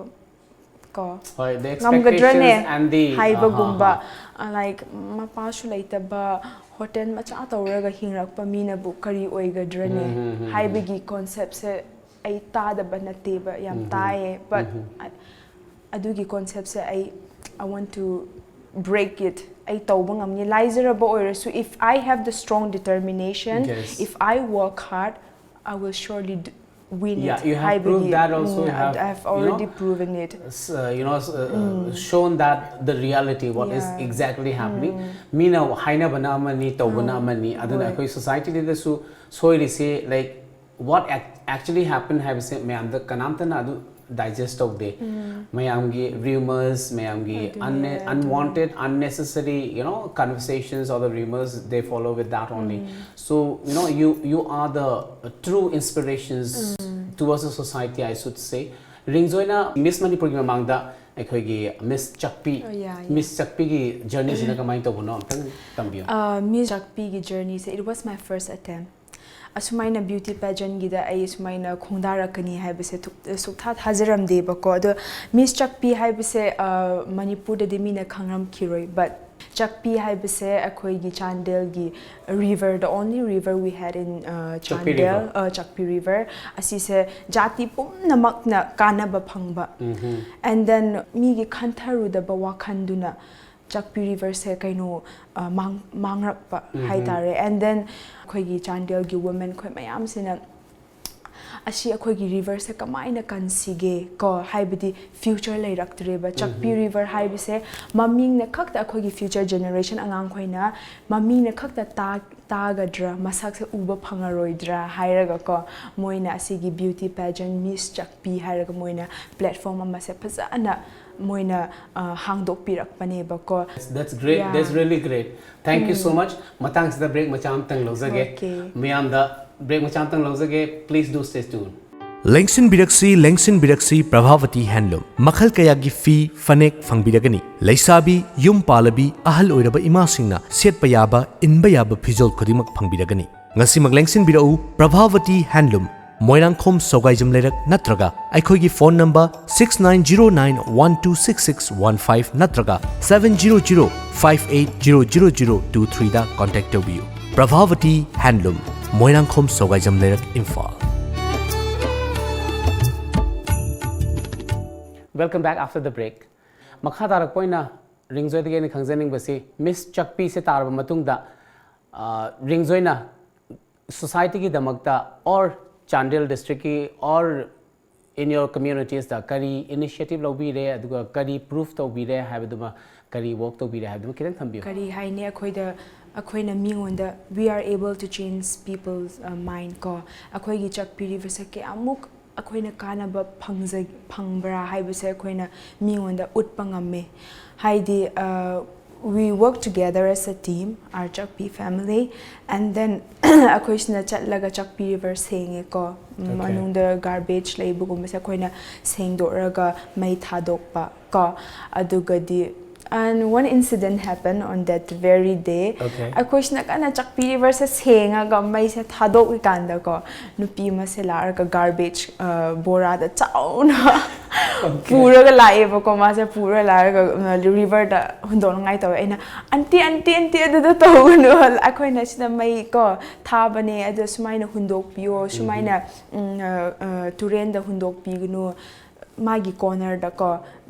ꯀꯣ ꯍꯣꯏ, the ꯉꯝꯒꯗ꯭ꯔꯅꯦ?" expectations and the ꯍꯥꯏꯕꯒꯨꯝꯕ. ꯑꯍꯥ, ꯑꯍꯥ. Uh, like, ꯃꯄꯥꯁꯨ ꯂꯩꯇꯕ, hotel ꯃꯆꯥ ꯇꯧꯔꯒ ꯍꯤꯡꯂꯛꯄ ꯃꯤꯅꯕꯨ ꯀꯔꯤ ꯑꯣꯏꯒꯗ꯭ꯔꯅꯦ ꯎꯝ, ꯎꯝ, ꯎꯝ, ꯎꯝ. ꯍꯥꯏꯕꯒꯤ concept ꯁꯦ ꯑꯩ ꯇꯥꯗꯕ ꯅꯠꯇꯦꯕ, ꯌꯥꯝ ꯎꯝ, ꯎꯝ. ꯇꯥꯏꯌꯦ, but ꯎꯝ, ꯎꯝ. I- ꯑꯗꯨꯒꯤ concept ꯁꯦ ꯑꯩ, I want to break it. ꯑꯩ ꯇꯧꯕ ꯉꯝꯅꯤ, ꯂꯥꯏꯖꯔꯕ ꯑꯣꯏꯔꯁꯨ. If I have the strong determination, Yes. If I work hard, I will surely d- win Yeah, it. You have ꯍꯥꯏꯕꯒꯤ, proved that also. mm, You have, I have you already know, proven it. s- uh, you know, s- uh, uh, shown that the reality, what is Yeah. Exactly happening. ꯃꯤꯅ ꯍꯥꯏꯅꯕꯅ ꯑꯃꯅꯤ, ꯇꯧꯕꯅ ꯑꯥ, ꯑꯃꯅꯤ, ꯑꯗꯨꯅ ꯍꯣꯏ. ꯑꯩꯈꯣꯏ society ꯗꯁꯨ ꯁꯣꯏꯔꯤꯁꯦ, like, what ac- actually happened ꯍꯥꯏꯕꯁꯦ ꯃꯌꯥꯝꯗ ꯀꯅꯥꯝꯇꯅ ꯑꯗꯨ digest ꯇꯧꯗꯦ. ꯃꯌꯥꯝꯒꯤ rumors, ꯃꯌꯥꯝꯒꯤ ꯑꯗꯨꯅꯦ, unne- ꯑꯗꯨꯅꯦ. Unwanted, unnecessary, you know, conversations or the rumors, they follow with that only. So, you know, you you are the true inspirations towards the society, I should say. ꯔꯤꯡꯖꯣꯏꯅ Miss Manipur ꯒꯤ ꯃꯃꯥꯡꯗ ꯑꯩꯈꯣꯏꯒꯤ Miss ꯆꯛꯄꯤ, Oh, yeah, yeah. Miss ꯆꯛꯄꯤꯒꯤ journey ꯁꯤꯅ ꯀꯃꯥꯏꯅ ꯇꯧꯕꯅꯣ ꯑꯝꯇꯪ ꯇꯝꯕꯤꯌꯨ꯫ Uh, Miss ꯆꯛꯄꯤꯒꯤ journey say, it was my first attempt. ꯑꯁꯨꯃꯥꯏꯅ beauty pageant ꯒꯤꯗ ꯑꯩ ꯁꯨꯃꯥꯏꯅ ꯈꯣꯡꯗꯥꯔꯛꯀꯅꯤ ꯍꯥꯏꯕꯁꯦ ꯊꯨꯛ- ꯁꯨꯛꯊꯥ ꯊꯥꯖꯔꯝꯗꯦꯕꯀꯣ. ꯑꯗꯣ Miss ꯆꯛꯄꯤ ꯍꯥꯏꯕꯁꯦ, uh, ꯃꯅꯤꯄꯨꯔꯗꯗꯤ ꯃꯤꯅ ꯈꯪꯔꯝꯈꯤꯔꯣꯏ, but ꯆꯥꯛꯄꯤ ꯍꯥꯏꯕꯁꯦ ꯑꯩꯈꯣꯏꯒꯤ ꯆꯥꯟꯗꯦꯜꯒꯤ river, the only river we had in uh, Chakpi Chandel, uh, Chakpi river. ꯑꯁꯤꯁꯦ ꯖꯥꯇꯤ ꯄꯨꯝꯅꯃꯛꯅ ꯀꯥꯟꯅꯕ ꯐꯪꯕ, and then ꯃꯤꯒꯤ ꯈꯟꯊꯔꯨꯗꯕ ꯋꯥꯈꯜꯗꯨꯅ ꯆꯥꯛꯄꯤ riverꯁꯦ ꯀꯩꯅꯣ uh, ꯃꯥꯡ ꯃꯥꯡꯔꯛꯄ ꯍꯥꯏꯇꯥꯔꯦ. And then ꯑꯩꯈꯣꯏꯒꯤ ꯆꯥꯟꯗꯦꯜꯒꯤ women ꯈꯣꯏ ꯃꯌꯥꯝꯁꯤꯅ ꯑꯁꯤ ꯑꯩꯈꯣꯏꯒꯤ riverꯁꯦ ꯀꯃꯥꯏꯅ ꯀꯟꯁꯤꯒꯦ ꯀꯣ, ꯍꯥꯏꯕꯗꯤ future ꯂꯩꯔꯛꯇ꯭ꯔꯦꯕ. ꯆꯥꯛꯄꯤ river ꯍꯥꯏꯕꯁꯦ ꯃꯃꯤꯡꯅ ꯈꯛꯇ ꯑꯩꯈꯣꯏꯒꯤ future generation ꯑꯉꯥꯡꯈꯣꯏꯅ ꯃꯃꯤꯡꯅ ꯈꯛꯇ ꯇꯥ ꯇꯥꯒꯗ꯭ꯔꯥ, ꯃꯁꯛꯁꯦ ꯎꯕ ꯐꯪꯉꯔꯣꯏꯗ꯭ꯔꯥ ꯍꯥꯏꯔꯒ ꯀꯣ, ꯃꯣꯏꯅ ꯑꯁꯤꯒꯤ beauty pageant Miss ꯆꯥꯛꯄꯤ ꯍꯥꯏꯔꯒ ꯃꯣꯏꯅ platform ꯑꯃꯁꯦ ꯐꯖꯅ ꯃꯣꯏꯅ uh, ꯍꯥꯡꯗꯣꯛꯄꯤꯔꯛꯄꯅꯦꯕꯀꯣ. That's great. Yeah. That's really great. Thank you so much. ꯃꯇꯥꯡꯁꯤꯗ break ꯃꯆꯥ ꯑꯃꯇꯪ ꯂꯧꯖꯒꯦ. Okay. ꯃꯌꯥꯝꯗ break ꯃꯆꯥ ꯑꯃꯇꯪ ꯂꯧꯖꯒꯦ. Please do stay tuned. ꯂꯦꯡꯁꯤꯟꯕꯤꯔꯛꯁꯤ, ꯂꯦꯡꯁꯤꯟꯕꯤꯔꯛꯁꯤ Prabhavati ꯍꯦꯟꯂꯨꯝ꯫ ꯃꯈꯜ ꯀꯌꯥꯒꯤ ꯐꯤ, ꯐꯅꯦꯛ ꯐꯪꯕꯤꯔꯒꯅꯤ꯫ ꯂꯩꯁꯥꯕꯤ, ꯌꯨꯝ ꯄꯥꯜꯂꯕꯤ, ꯑꯍꯜ ꯑꯣꯏꯔꯕ ꯏꯃꯥꯁꯤꯡꯅ ꯁꯦꯠꯄ ꯌꯥꯕ, ꯏꯟꯕ ꯌꯥꯕ ꯐꯤꯖꯣꯜ ꯈꯨꯗꯤꯡꯃꯛ ꯐꯪꯕꯤꯔꯒꯅꯤ꯫ ꯉꯁꯤꯃꯛ ꯂꯦꯡꯁꯤꯟꯕꯤꯔꯛꯎ ꯄ꯭ꯔꯚꯥꯕꯇꯤ ꯍꯦꯟꯂꯨꯝ, ꯃꯣꯏꯔꯥꯡꯈꯣꯝ ꯁꯧꯒꯥꯏꯖꯝ ꯂꯩꯔꯛ ꯅꯠꯇ꯭ꯔꯒ ꯑꯩꯈꯣꯏꯒꯤ phone number six nine zero nine one two six six one five ꯅꯠꯇ꯭ꯔꯒ seven zero zero five eight zero zero zero two threeꯗ contact ꯇꯧꯕꯤꯌꯨ꯫ ꯄ꯭ꯔꯚꯥꯕꯇꯤ ꯍꯦꯟꯂꯨꯝ, ꯃꯣꯏꯔꯥꯡꯈꯣꯝ ꯁꯧꯒꯥꯏꯖꯝ ꯂꯩꯔꯛ, Imphal. Welcome back after the break. ꯃꯈꯥ ꯇꯥꯔꯛꯄ ꯑꯣꯏꯅ ꯔꯤꯡꯖꯣꯏꯗꯒꯤ ꯑꯩꯅ ꯈꯪꯖꯅꯤꯡꯕꯁꯤ, Miss ꯆꯥꯛꯄꯤꯁꯦ ꯇꯥꯔꯕ ꯃꯇꯨꯡꯗ ꯑ, ꯔꯤꯡꯖꯣꯏꯅ societyꯒꯤꯗꯃꯛꯇ or Chandel districtꯀꯤ or in your communitiesꯇ ꯀꯔꯤ initiative ꯂꯧꯕꯤꯔꯦ, ꯑꯗꯨꯒ ꯀꯔꯤ prove ꯇꯧꯕꯤꯔꯦ ꯍꯥꯏꯕꯗꯨꯃ, ꯀꯔꯤ work ꯇꯧꯕꯤꯔꯦ ꯍꯥꯏꯕꯗꯨꯃ ꯈꯤꯇꯪ ꯊꯝꯕꯤꯌꯨ꯫ ꯀꯔꯤ ꯍꯥꯏꯅꯤ, ꯑꯩꯈꯣꯏꯗ ꯑꯩꯈꯣꯏꯅ ꯃꯤꯉꯣꯟꯗ we are able to change people's uh, mind ꯀꯣ, ꯑꯩꯈꯣꯏꯒꯤ ꯆꯥꯛꯄꯤ riverꯁꯦ ꯀꯌꯥꯃꯨꯛ ꯑꯩꯈꯣꯏꯅ ꯀꯥꯟꯅꯕ ꯐꯪꯖ ꯐꯪꯕ꯭ꯔꯥ ꯍꯥꯏꯕꯁꯦ ꯑꯩꯈꯣꯏꯅ ꯃꯤꯉꯣꯟꯗ ꯎꯠꯄ ꯉꯝꯃꯦ꯫ ꯍꯥꯏꯗꯤ uh, we work together as a team, our Chakpi family, and then ꯑꯩꯈꯣꯏꯁꯤꯅ ꯆꯠꯂꯒ ꯆꯥꯛꯄꯤ river ꯁꯦꯡꯉꯦꯀꯣ, ꯎꯝ, Okay. ꯃꯅꯨꯡꯗ garbage ꯂꯩꯕꯒꯨꯝꯕꯁꯦ ꯑꯩꯈꯣꯏꯅ ꯁꯦꯡꯗꯣꯛꯂꯒ ꯃꯩ ꯊꯥꯗꯣꯛꯄ ꯀꯣ, ꯑꯗꯨꯒꯗꯤ And one incident happened on that very day. Okay. ꯑꯩꯈꯣꯏꯁꯤꯅ ꯀꯟꯅ ꯆꯥꯛꯄꯤ river ꯁꯦ ꯁꯦꯡꯉꯒ ꯃꯩꯁꯦ ꯊꯥꯗꯣꯛꯏꯀꯥꯟꯗꯀꯣ, ꯅꯨꯄꯤ ꯑꯃꯁꯦ ꯂꯥꯛꯑꯒ garbage ꯕꯣꯔꯥꯗ ꯆꯥꯎꯅ ꯄꯨꯔꯒ ꯂꯥꯛꯑꯦꯕꯀꯣ꯫ ꯃꯥꯁꯦ ꯄꯨꯔ ꯂꯥꯛꯑꯒ river ꯗ ꯍꯨꯟꯗꯣꯛꯅꯉꯥꯏ ꯇꯧꯋꯦ꯫ ꯑꯩꯅ, "ꯑꯟꯇꯤ, ꯑꯟꯇꯤ, ꯑꯟꯇꯤ, ꯑꯗꯨꯗ ꯇꯧꯒꯅꯨ, ꯑꯩꯈꯣꯏꯅ ꯁꯤꯗ ꯃꯩ ꯀꯣ ꯊꯥꯕꯅꯦ, ꯑꯗꯣ ꯁꯨꯃꯥꯏꯅ ꯍꯨꯟꯗꯣꯛꯄꯤꯌꯣ, ꯁꯨꯃꯥꯏꯅ ꯎꯝ, ꯑ, ꯑ, ꯇꯨꯔꯦꯟꯗ ꯍꯨꯟꯗꯣꯛꯄꯤꯒꯅꯨ, ꯃꯥꯒꯤ corner ꯗꯀꯣ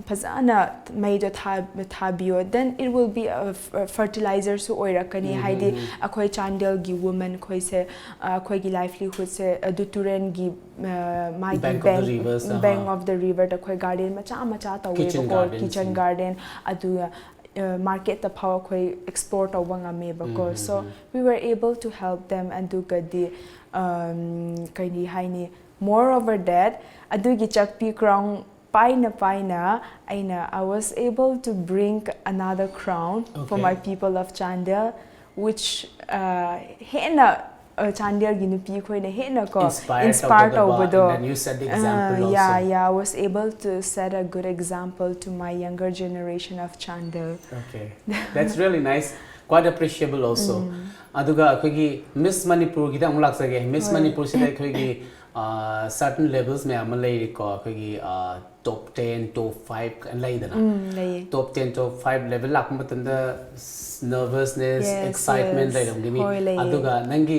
ꯐꯖꯅ ꯃꯩꯗꯣ ꯊꯥ-, ꯊꯥꯕꯤꯌꯣ, then it will be a f-, a fertilizer ꯁꯨ ꯑꯣꯏꯔꯛꯀꯅꯤ"꯫ ꯍꯥꯏꯗꯤ ꯑꯩꯈꯣꯏ ꯆꯥꯟꯗꯦꯜꯒꯤ women ꯈꯣꯏꯁꯦ, ꯑ, ꯑꯩꯈꯣꯏꯒꯤ livelihood ꯁꯦ ꯑꯗꯨ ꯇꯨꯔꯦꯟꯒꯤ, ꯑ, ꯃꯥꯒꯤ Bank of the bank, rivers, bank ꯑꯍꯥ꯫ Of the river ꯗ ꯑꯩꯈꯣꯏ garden ꯃꯆꯥ ꯃꯆꯥ Kitchen ꯇꯧꯋꯦꯕꯀꯣ, garden, kitchen ꯁꯤꯡ꯫ Garden, ꯑꯗꯨꯒ market ꯇ ꯐꯥꯎ ꯑꯩꯈꯣꯏ explore ꯇꯧꯕ ꯉꯝꯃꯦꯕꯀꯣ꯫ So we were able to help them, ꯑꯗꯨꯒꯗꯤ, um, ꯀꯔꯤ ꯍꯥꯏꯅꯤ, moreover that, ꯑꯗꯨꯒꯤ ꯆꯥꯛꯄꯤ crown ꯄꯥꯏꯅ ꯄꯥꯏꯅ ꯑꯩꯅ, I was able to bring another crown for Okay. my people of Chandel, which, uh, ꯍꯦꯟꯅ, uh, ꯆꯥꯟꯗꯦꯜꯒꯤ ꯅꯨꯄꯤ ꯈꯣꯏꯅ ꯍꯦꯟꯅ ꯀꯣ Inspire inspire ꯇꯧꯒꯗꯕ, ꯇꯧꯕꯗꯣ꯫ and then you set the example Uh, yeah, also. Yeah, I was able to set a good example to my younger generation of Chandel. Okay. That's really nice. Quite appreciable also. ꯑꯗꯨꯒ ꯑꯩꯈꯣꯏꯒꯤ Miss Manipur ꯒꯤꯗ ꯑꯃꯨꯛ ꯂꯥꯛꯆꯒꯦ꯫ Miss ꯍꯣꯏ꯫ Manipur ꯁꯤꯗ ꯑꯩꯈꯣꯏꯒꯤ, ꯑ, certain levels ꯃꯌꯥꯝ ꯑꯃ ꯂꯩꯔꯤꯀꯣ꯫ ꯑꯩꯈꯣꯏꯒꯤ, ꯑ, top ten, top five ꯀꯥꯏꯅ ꯂꯩꯗꯅ꯫ ꯎꯝ, ꯂꯩꯌꯦ꯫ Top ten, top five level ꯂꯥꯛꯄ ꯃꯇꯝꯗ nervousness, Yes, excitement yes. ꯂꯩꯔꯝꯒꯅꯤ꯫ ꯍꯣꯏ, ꯂꯩꯌꯦ꯫ ꯑꯗꯨꯒ ꯅꯪꯒꯤ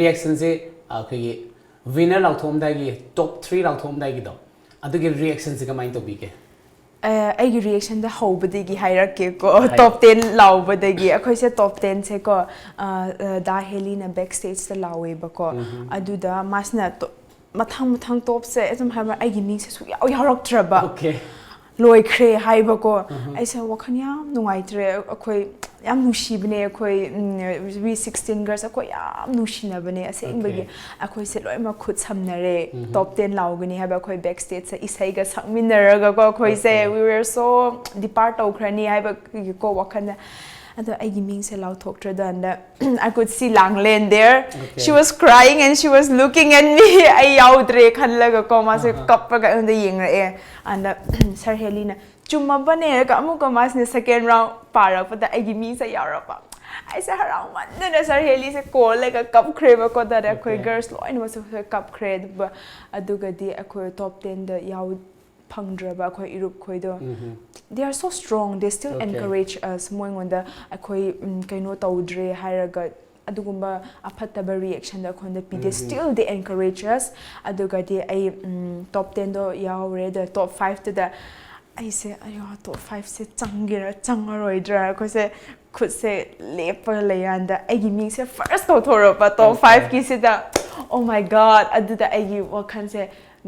reaction ꯁꯦ, ꯑ, ꯑꯩꯈꯣꯏꯒꯤ winner ꯂꯥꯎꯊꯣꯛꯑꯝꯗꯥꯏꯒꯤ, top three ꯂꯥꯎꯊꯣꯛꯑꯝꯗꯥꯏꯒꯤꯗꯣ, ꯑꯗꯨꯒꯤ reaction ꯁꯦ ꯀꯃꯥꯏꯅ ꯇꯧꯕꯤꯒꯦ? ꯑ, ꯑꯩꯒꯤ reaction ꯗ ꯍꯧꯕꯗꯒꯤ ꯍꯥꯏꯔꯛꯀꯦꯀꯣ꯫ ꯍꯥꯏꯌꯣ꯫ Top ten ꯂꯥꯎꯕꯗꯒꯤ꯫ ꯑꯩꯈꯣꯏꯁꯦ top ten ꯁꯦꯀꯣ, ꯑ, ꯑ, ꯗꯥ ꯍꯦꯂꯤꯅ backstage ꯇ ꯂꯥꯎꯋꯦꯕꯀꯣ꯫ ꯑꯗꯨꯗ ꯃꯥꯁꯤꯅ ꯇꯣ-, ꯃꯊꯪ ꯃꯊꯪ top ꯁꯦ ꯑꯗꯨꯝ ꯍꯥꯏꯕ, ꯑꯩꯒꯤ ꯃꯤꯡꯁꯦ ꯁꯨꯛꯌꯥꯎ ꯌꯥꯎꯔꯛꯇ꯭ꯔꯕ꯫ Okay. ꯂꯣꯏꯈ꯭ꯔꯦ ꯍꯥꯏꯕꯀꯣ꯫ ꯑꯩꯁꯦ ꯋꯥꯈꯜ ꯌꯥꯝ ꯅꯨꯡꯉꯥꯏꯇ꯭ꯔꯦ꯫ ꯑꯩꯈꯣꯏ ꯌꯥꯝ ꯅꯨꯡꯁꯤꯕꯅꯦ, ꯑꯩꯈꯣꯏ, ꯎꯝ, we sixteen girls, ꯑꯩꯈꯣꯏ ꯌꯥꯝ ꯅꯨꯡꯁꯤꯅꯕꯅꯦ ꯑꯁꯦꯡꯕꯒꯤ꯫ Okay. ꯑꯩꯈꯣꯏꯁꯦ ꯂꯣꯏꯅꯃꯛ ꯈꯨꯠ ꯁꯝꯅꯔꯦ, top ten ꯂꯥꯎꯒꯅꯤ ꯍꯥꯏꯕ꯫ ꯑꯩꯈꯣꯏ backstage ꯇ ꯏꯁꯩꯒ ꯁꯛꯃꯤꯟꯅꯔꯒꯀꯣ, ꯑꯩꯈꯣꯏꯁꯦ, Okay. we were so depart ꯇꯧꯈ꯭ꯔꯅꯤ ꯍꯥꯏꯕꯒꯤꯀꯣ ꯋꯥꯈꯜꯗ꯫ ꯑꯗꯣ ꯑꯩꯒꯤ ꯃꯤꯡꯁꯦ ꯂꯥꯎꯊꯣꯛꯇ꯭ꯔꯀꯥꯟꯗ, I could see Langlen there. Okay. She was crying and she was looking at me. ꯑꯩ ꯌꯥꯎꯗ꯭ꯔꯦ ꯈꯜꯂꯒꯀꯣ, ꯃꯥꯁꯦ Uh-huh. ꯀꯞꯄꯒ ꯑꯩꯉꯣꯟꯗ ꯌꯦꯡꯉꯛꯑꯦ꯫ ꯑꯗ Sir ꯍꯦꯂꯤꯅ, ꯆꯨꯝꯃꯕꯅꯦ ꯍꯥꯏꯔꯒ ꯑꯃꯨꯛꯀ ꯃꯥꯁꯤꯅ second round ꯄꯥꯔꯛꯄꯗ ꯑꯩꯒꯤ ꯃꯤꯡꯁꯦ ꯌꯥꯎꯔꯛꯄ꯫ ꯑꯩꯁꯦ ꯍꯔꯥꯎꯃꯟꯗꯅ ꯁꯥꯔ ꯍꯦꯂꯤꯁꯦ ꯀꯣꯜꯂꯒ ꯀꯞꯈ꯭ꯔꯦꯕꯀꯣ꯫ ꯑꯗꯨꯗ ꯑꯩꯈꯣꯏ Okay. ꯒꯔꯜꯁ ꯂꯣꯏꯅꯃꯛꯁꯨ ꯀꯞꯈ꯭ꯔꯦ꯫ ꯑꯗꯨꯒ ꯑꯗꯨꯒꯗꯤ ꯑꯩꯈꯣꯏ ꯇꯣꯞ ꯇꯦꯟꯗ ꯌꯥꯎ ꯐꯪꯗ꯭ꯔꯕ ꯑꯩꯈꯣꯏ ꯏꯔꯨꯞ ꯈꯣꯏꯗꯣ꯫ ꯎꯝ꯫ They are so strong, they still Okay. encourage us. ꯃꯣꯏꯉꯣꯟꯗ ꯑꯩꯈꯣꯏ ꯎꯝ, ꯀꯩꯅꯣ ꯇꯧꯗ꯭ꯔꯦ ꯍꯥꯏꯔꯒ ꯑꯗꯨꯒꯨꯝꯕ ꯑꯐꯠꯇꯕ ꯔꯤꯌꯦꯛꯁꯟꯗꯣ ꯑꯩꯈꯣꯏꯗ ꯄꯤꯗꯦ꯫ ꯎꯝ꯫ Still they encourage us. ꯑꯗꯨꯒꯗꯤ ꯑꯩ ꯎꯝ, ꯇꯣꯞ ꯇꯦꯟꯗꯣ ꯌꯥꯎꯔꯦ꯫ ꯑꯗ ꯇꯣꯞ ꯐꯥꯏꯚꯇꯨꯗ ꯑꯩꯁꯦ ꯑꯌꯣ ꯇꯣꯞ ꯐꯥꯏꯚꯁꯦ ꯆꯪꯒꯦꯔꯥ ꯆꯪꯉꯔꯣꯏꯗ꯭ꯔꯥ ꯑꯩꯈꯣꯏꯁꯦ ꯈꯨꯠꯁꯦ ꯂꯦꯞꯄꯒ ꯂꯩꯀꯥꯟꯗ ꯑꯩꯒꯤ ꯃꯤꯡꯁꯦ ꯐꯥꯔꯁ ꯇꯧꯊꯣꯔꯛꯄ ꯇꯣꯞ Okay. ꯐꯥꯏꯚꯀꯤꯁꯤꯗ꯫ Oh my God! ꯑꯗꯨꯗ ꯑꯩꯒꯤ ꯋꯥꯈꯜꯁꯦ,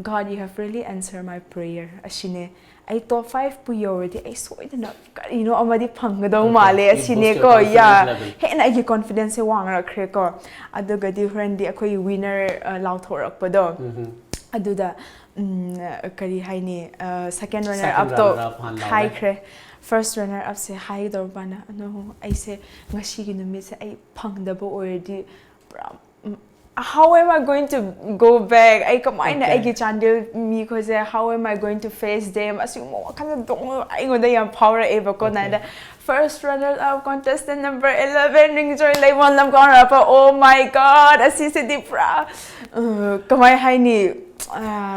"God, you have really answered my prayer." ꯑꯁꯤꯅꯦ꯫ ꯑꯩ ꯇꯣꯞ ꯐꯥꯏꯚꯄꯨ ꯌꯧꯔꯗꯤ ꯑꯩ ꯁꯣꯏꯗꯅ ꯀꯔꯤꯅꯣ ꯑꯃꯗꯤ ꯐꯪꯒꯗꯧ Okay. ꯃꯥꯜꯂꯦ It ꯑꯁꯤꯅꯦꯀꯣ꯫ boosted your ꯌꯥ confidence level. ꯍꯦꯟꯅ ꯑꯩꯒꯤ ꯀꯣꯟꯐꯤꯗꯦꯟꯁꯁꯦ ꯋꯥꯡꯉꯛꯈ꯭ꯔꯦꯀꯣ꯫ ꯑꯗꯨꯒꯗꯤ ꯍꯣꯔꯦꯟꯗꯤ ꯑꯩꯈꯣꯏ ꯋꯤꯅꯔ ꯂꯥꯎꯊꯣꯔꯛꯄꯗꯣ꯫ ꯎꯝ꯫ ꯑꯗꯨꯗ ꯎꯝ, ꯀꯔꯤ ꯍꯥꯏꯅꯤ? ꯁꯦꯀꯦꯟ ꯔꯟꯅꯔ Second ꯑꯞꯇꯣ runner up ꯍꯥꯟꯅ ꯂꯥꯎꯔꯦ꯫ ꯍꯥꯏꯈ꯭ꯔꯦ꯫ ꯐꯥꯔꯁ ꯔꯟꯅꯔ ꯑꯞꯁꯦ ꯍꯥꯏꯒꯗꯧꯔꯕꯅ, "No, ꯑꯩꯁꯦ ꯉꯁꯤꯒꯤ ꯅꯨꯃꯤꯠꯁꯦ ꯑꯩ ꯐꯪꯗꯕ ꯑꯣꯏꯔꯗꯤ ꯄꯨꯔꯥ ꯎꯝ, how am I going to go back? ꯑꯩ ꯀꯃꯥꯏꯅ Okay. ꯑꯩꯒꯤ Chandel ꯃꯤꯈꯣꯏꯁꯦ, how am I going to face them?" ꯑꯁꯤꯒꯨꯝꯕ ꯋꯥꯈꯜꯗ ꯑꯗꯨꯝ ꯑꯩꯉꯣꯟꯗ ꯌꯥꯝ ꯐꯥꯎꯔꯛꯑꯦꯕꯀꯣ꯫ Okay. ꯅꯥꯏꯗ first runner up contestant number eleven ꯔꯤꯡꯖꯣꯏ ꯂꯩꯃꯣꯟ ꯂꯝꯀꯥꯡ ꯔꯥꯄ꯫ Oh my God! ꯑꯁꯤꯁꯤꯗꯤ ꯄꯨꯔꯥ ꯑ, ꯀꯃꯥꯏ ꯍꯥꯏꯅꯤ?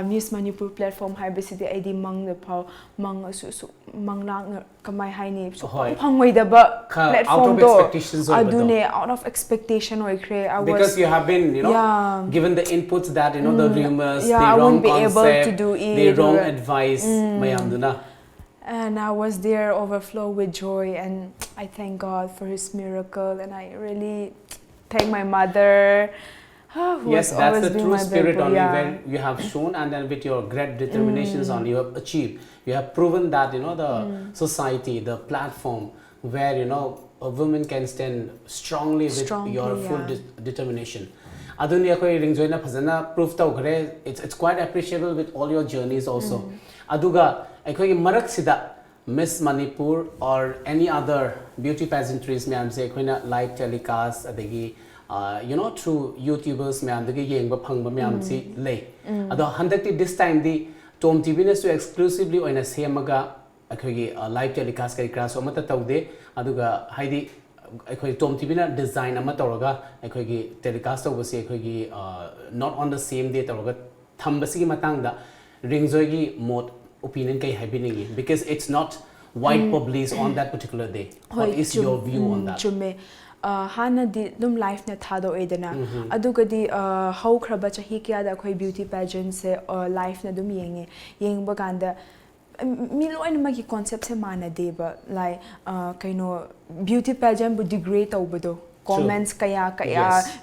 ꯃꯤꯁ ꯃꯅꯤꯄꯨꯔ ꯄ꯭ꯂꯦꯠꯐꯣꯝ ꯍꯥꯏꯕꯁꯤꯗꯤ ꯑꯩꯗꯤ ꯃꯪꯗ ꯐꯥꯎ ꯃꯪꯉꯁꯨ ꯁꯨ ꯃꯪꯂꯥꯛꯅ ꯀꯃꯥꯏ ꯍꯥꯏꯅꯤ? ꯁꯨꯡꯐꯪ ꯍꯣꯏ꯫ ꯐꯪꯉꯣꯏꯗꯕ ꯈꯔ out of ꯄ꯭ꯂꯦꯠꯐꯣꯝꯗꯣ꯫ expectations ꯑꯣꯏꯕꯗꯣ꯫ ꯑꯗꯨꯅꯦ, out of expectation ꯑꯣꯏꯈ꯭ꯔꯦ꯫ I was Because you have been, you know, Yeah. given the inputs that, you know, the Mm, rumors, yeah, the I wrong wouldn't be able to concept, do the it, wrong or- advice Mm. ꯃꯌꯥꯝꯗꯨꯅ꯫ And I was there overflow with joy, and I thank God for His miracle, and I really thank my mother, ah, who Yes, has that's always the been true my spirit backbone. on you Yeah. when you have shown, and then with your great determinations Mm. on, you have achieved. You have proven that, you know, the Mm. society, the platform where, you know, a woman can stand strongly with Strongly, your full yeah. de- determination. ꯑꯗꯨꯅꯤ ꯑꯩꯈꯣꯏ ꯔꯤꯡꯖꯣꯏꯅ ꯐꯖꯅ prove ꯇꯧꯈ꯭ꯔꯦ. It's, it's quite appreciable with all your journeys also. Mm. ꯑꯗꯨꯒ ꯑꯩꯈꯣꯏꯒꯤ ꯃꯔꯛꯁꯤꯗ Miss Manipur or any other beauty pageantries ꯃꯌꯥꯝꯁꯦ ꯑꯩꯈꯣꯏꯅ live telecast ꯑꯗꯒꯤ, uh, you know, through YouTubers ꯃꯌꯥꯝꯗꯒꯤ ꯌꯦꯡꯕ ꯐꯪꯕ ꯃꯌꯥꯝꯁꯤ ꯂꯩ꯫ ꯎꯝ. ꯑꯗꯣ ꯍꯟꯗꯛꯇꯤ this time D Tom ꯇꯤꯚꯤꯅꯁꯨ exclusively ꯑꯣꯏꯅ ꯁꯦꯝꯃꯒ ꯑꯩꯈꯣꯏꯒꯤ ꯂꯥꯏꯚ ꯇꯦꯂꯤꯀꯥꯁ ꯀꯔꯤ ꯀꯔꯥꯁꯨ ꯑꯃꯠꯇ ꯇꯧꯗꯦ꯫ ꯑꯗꯨꯒ ꯍꯥꯏꯗꯤ ꯑꯩꯈꯣꯏ ꯇꯣꯝ ꯇꯤꯚꯤꯅ ꯗꯤꯖꯥꯏꯟ ꯑꯃ ꯇꯧꯔꯒ ꯑꯩꯈꯣꯏꯒꯤ ꯇꯦꯂꯤꯀꯥꯁ ꯇꯧꯕꯁꯦ ꯑꯩꯈꯣꯏꯒꯤ not on the same day ꯇꯧꯔꯒ ꯊꯝꯕꯁꯤꯒꯤ ꯃꯇꯥꯡꯗ ꯔꯤꯡꯖꯣꯏꯒꯤ ꯃꯣꯠ, ꯑꯣꯄꯤꯅꯤꯌꯟ ꯀꯩ ꯍꯥꯏꯕꯤꯅꯤꯡꯉꯤ? Because it's not wide publish on that particular day. What is your view on that? ꯆꯨꯝꯃꯦ꯫ ꯑ, ꯍꯥꯟꯅꯗꯤ ꯑꯗꯨꯝ ꯂꯥꯏꯐꯅ ꯊꯥꯗꯣꯛꯑꯦꯗꯅ꯫ ꯑꯗꯨꯒꯗꯤ ꯑ, ꯍꯧꯈ꯭ꯔꯕ ꯆꯍꯤ ꯀꯌꯥꯗ ꯑꯩꯈꯣꯏ ꯕ꯭ꯌꯨꯇꯤ ꯄꯦꯖꯦꯟꯁꯦ ꯂꯥꯏꯐꯅ ꯑꯗꯨꯝ ꯌꯦꯡꯉꯦ꯫ ꯌꯦꯡꯕ ꯀꯥꯟꯗ ꯎꯝ, ꯃꯤ ꯂꯣꯏꯅꯃꯛꯀꯤ ꯀꯣꯟꯁꯦꯞꯁꯦ ꯃꯥꯟꯅꯗꯦꯕ꯫ ꯂꯥꯏꯛ ꯀꯩꯅꯣ, ꯕ꯭ꯌꯨꯇꯤ ꯄꯦꯖꯦꯟꯕꯨ ꯗꯤꯒ꯭ꯔꯦꯗ ꯇꯧꯕꯗꯣ, ꯀꯣꯃꯦꯟꯠꯁ ꯀꯌꯥ ꯀꯌꯥ Yes.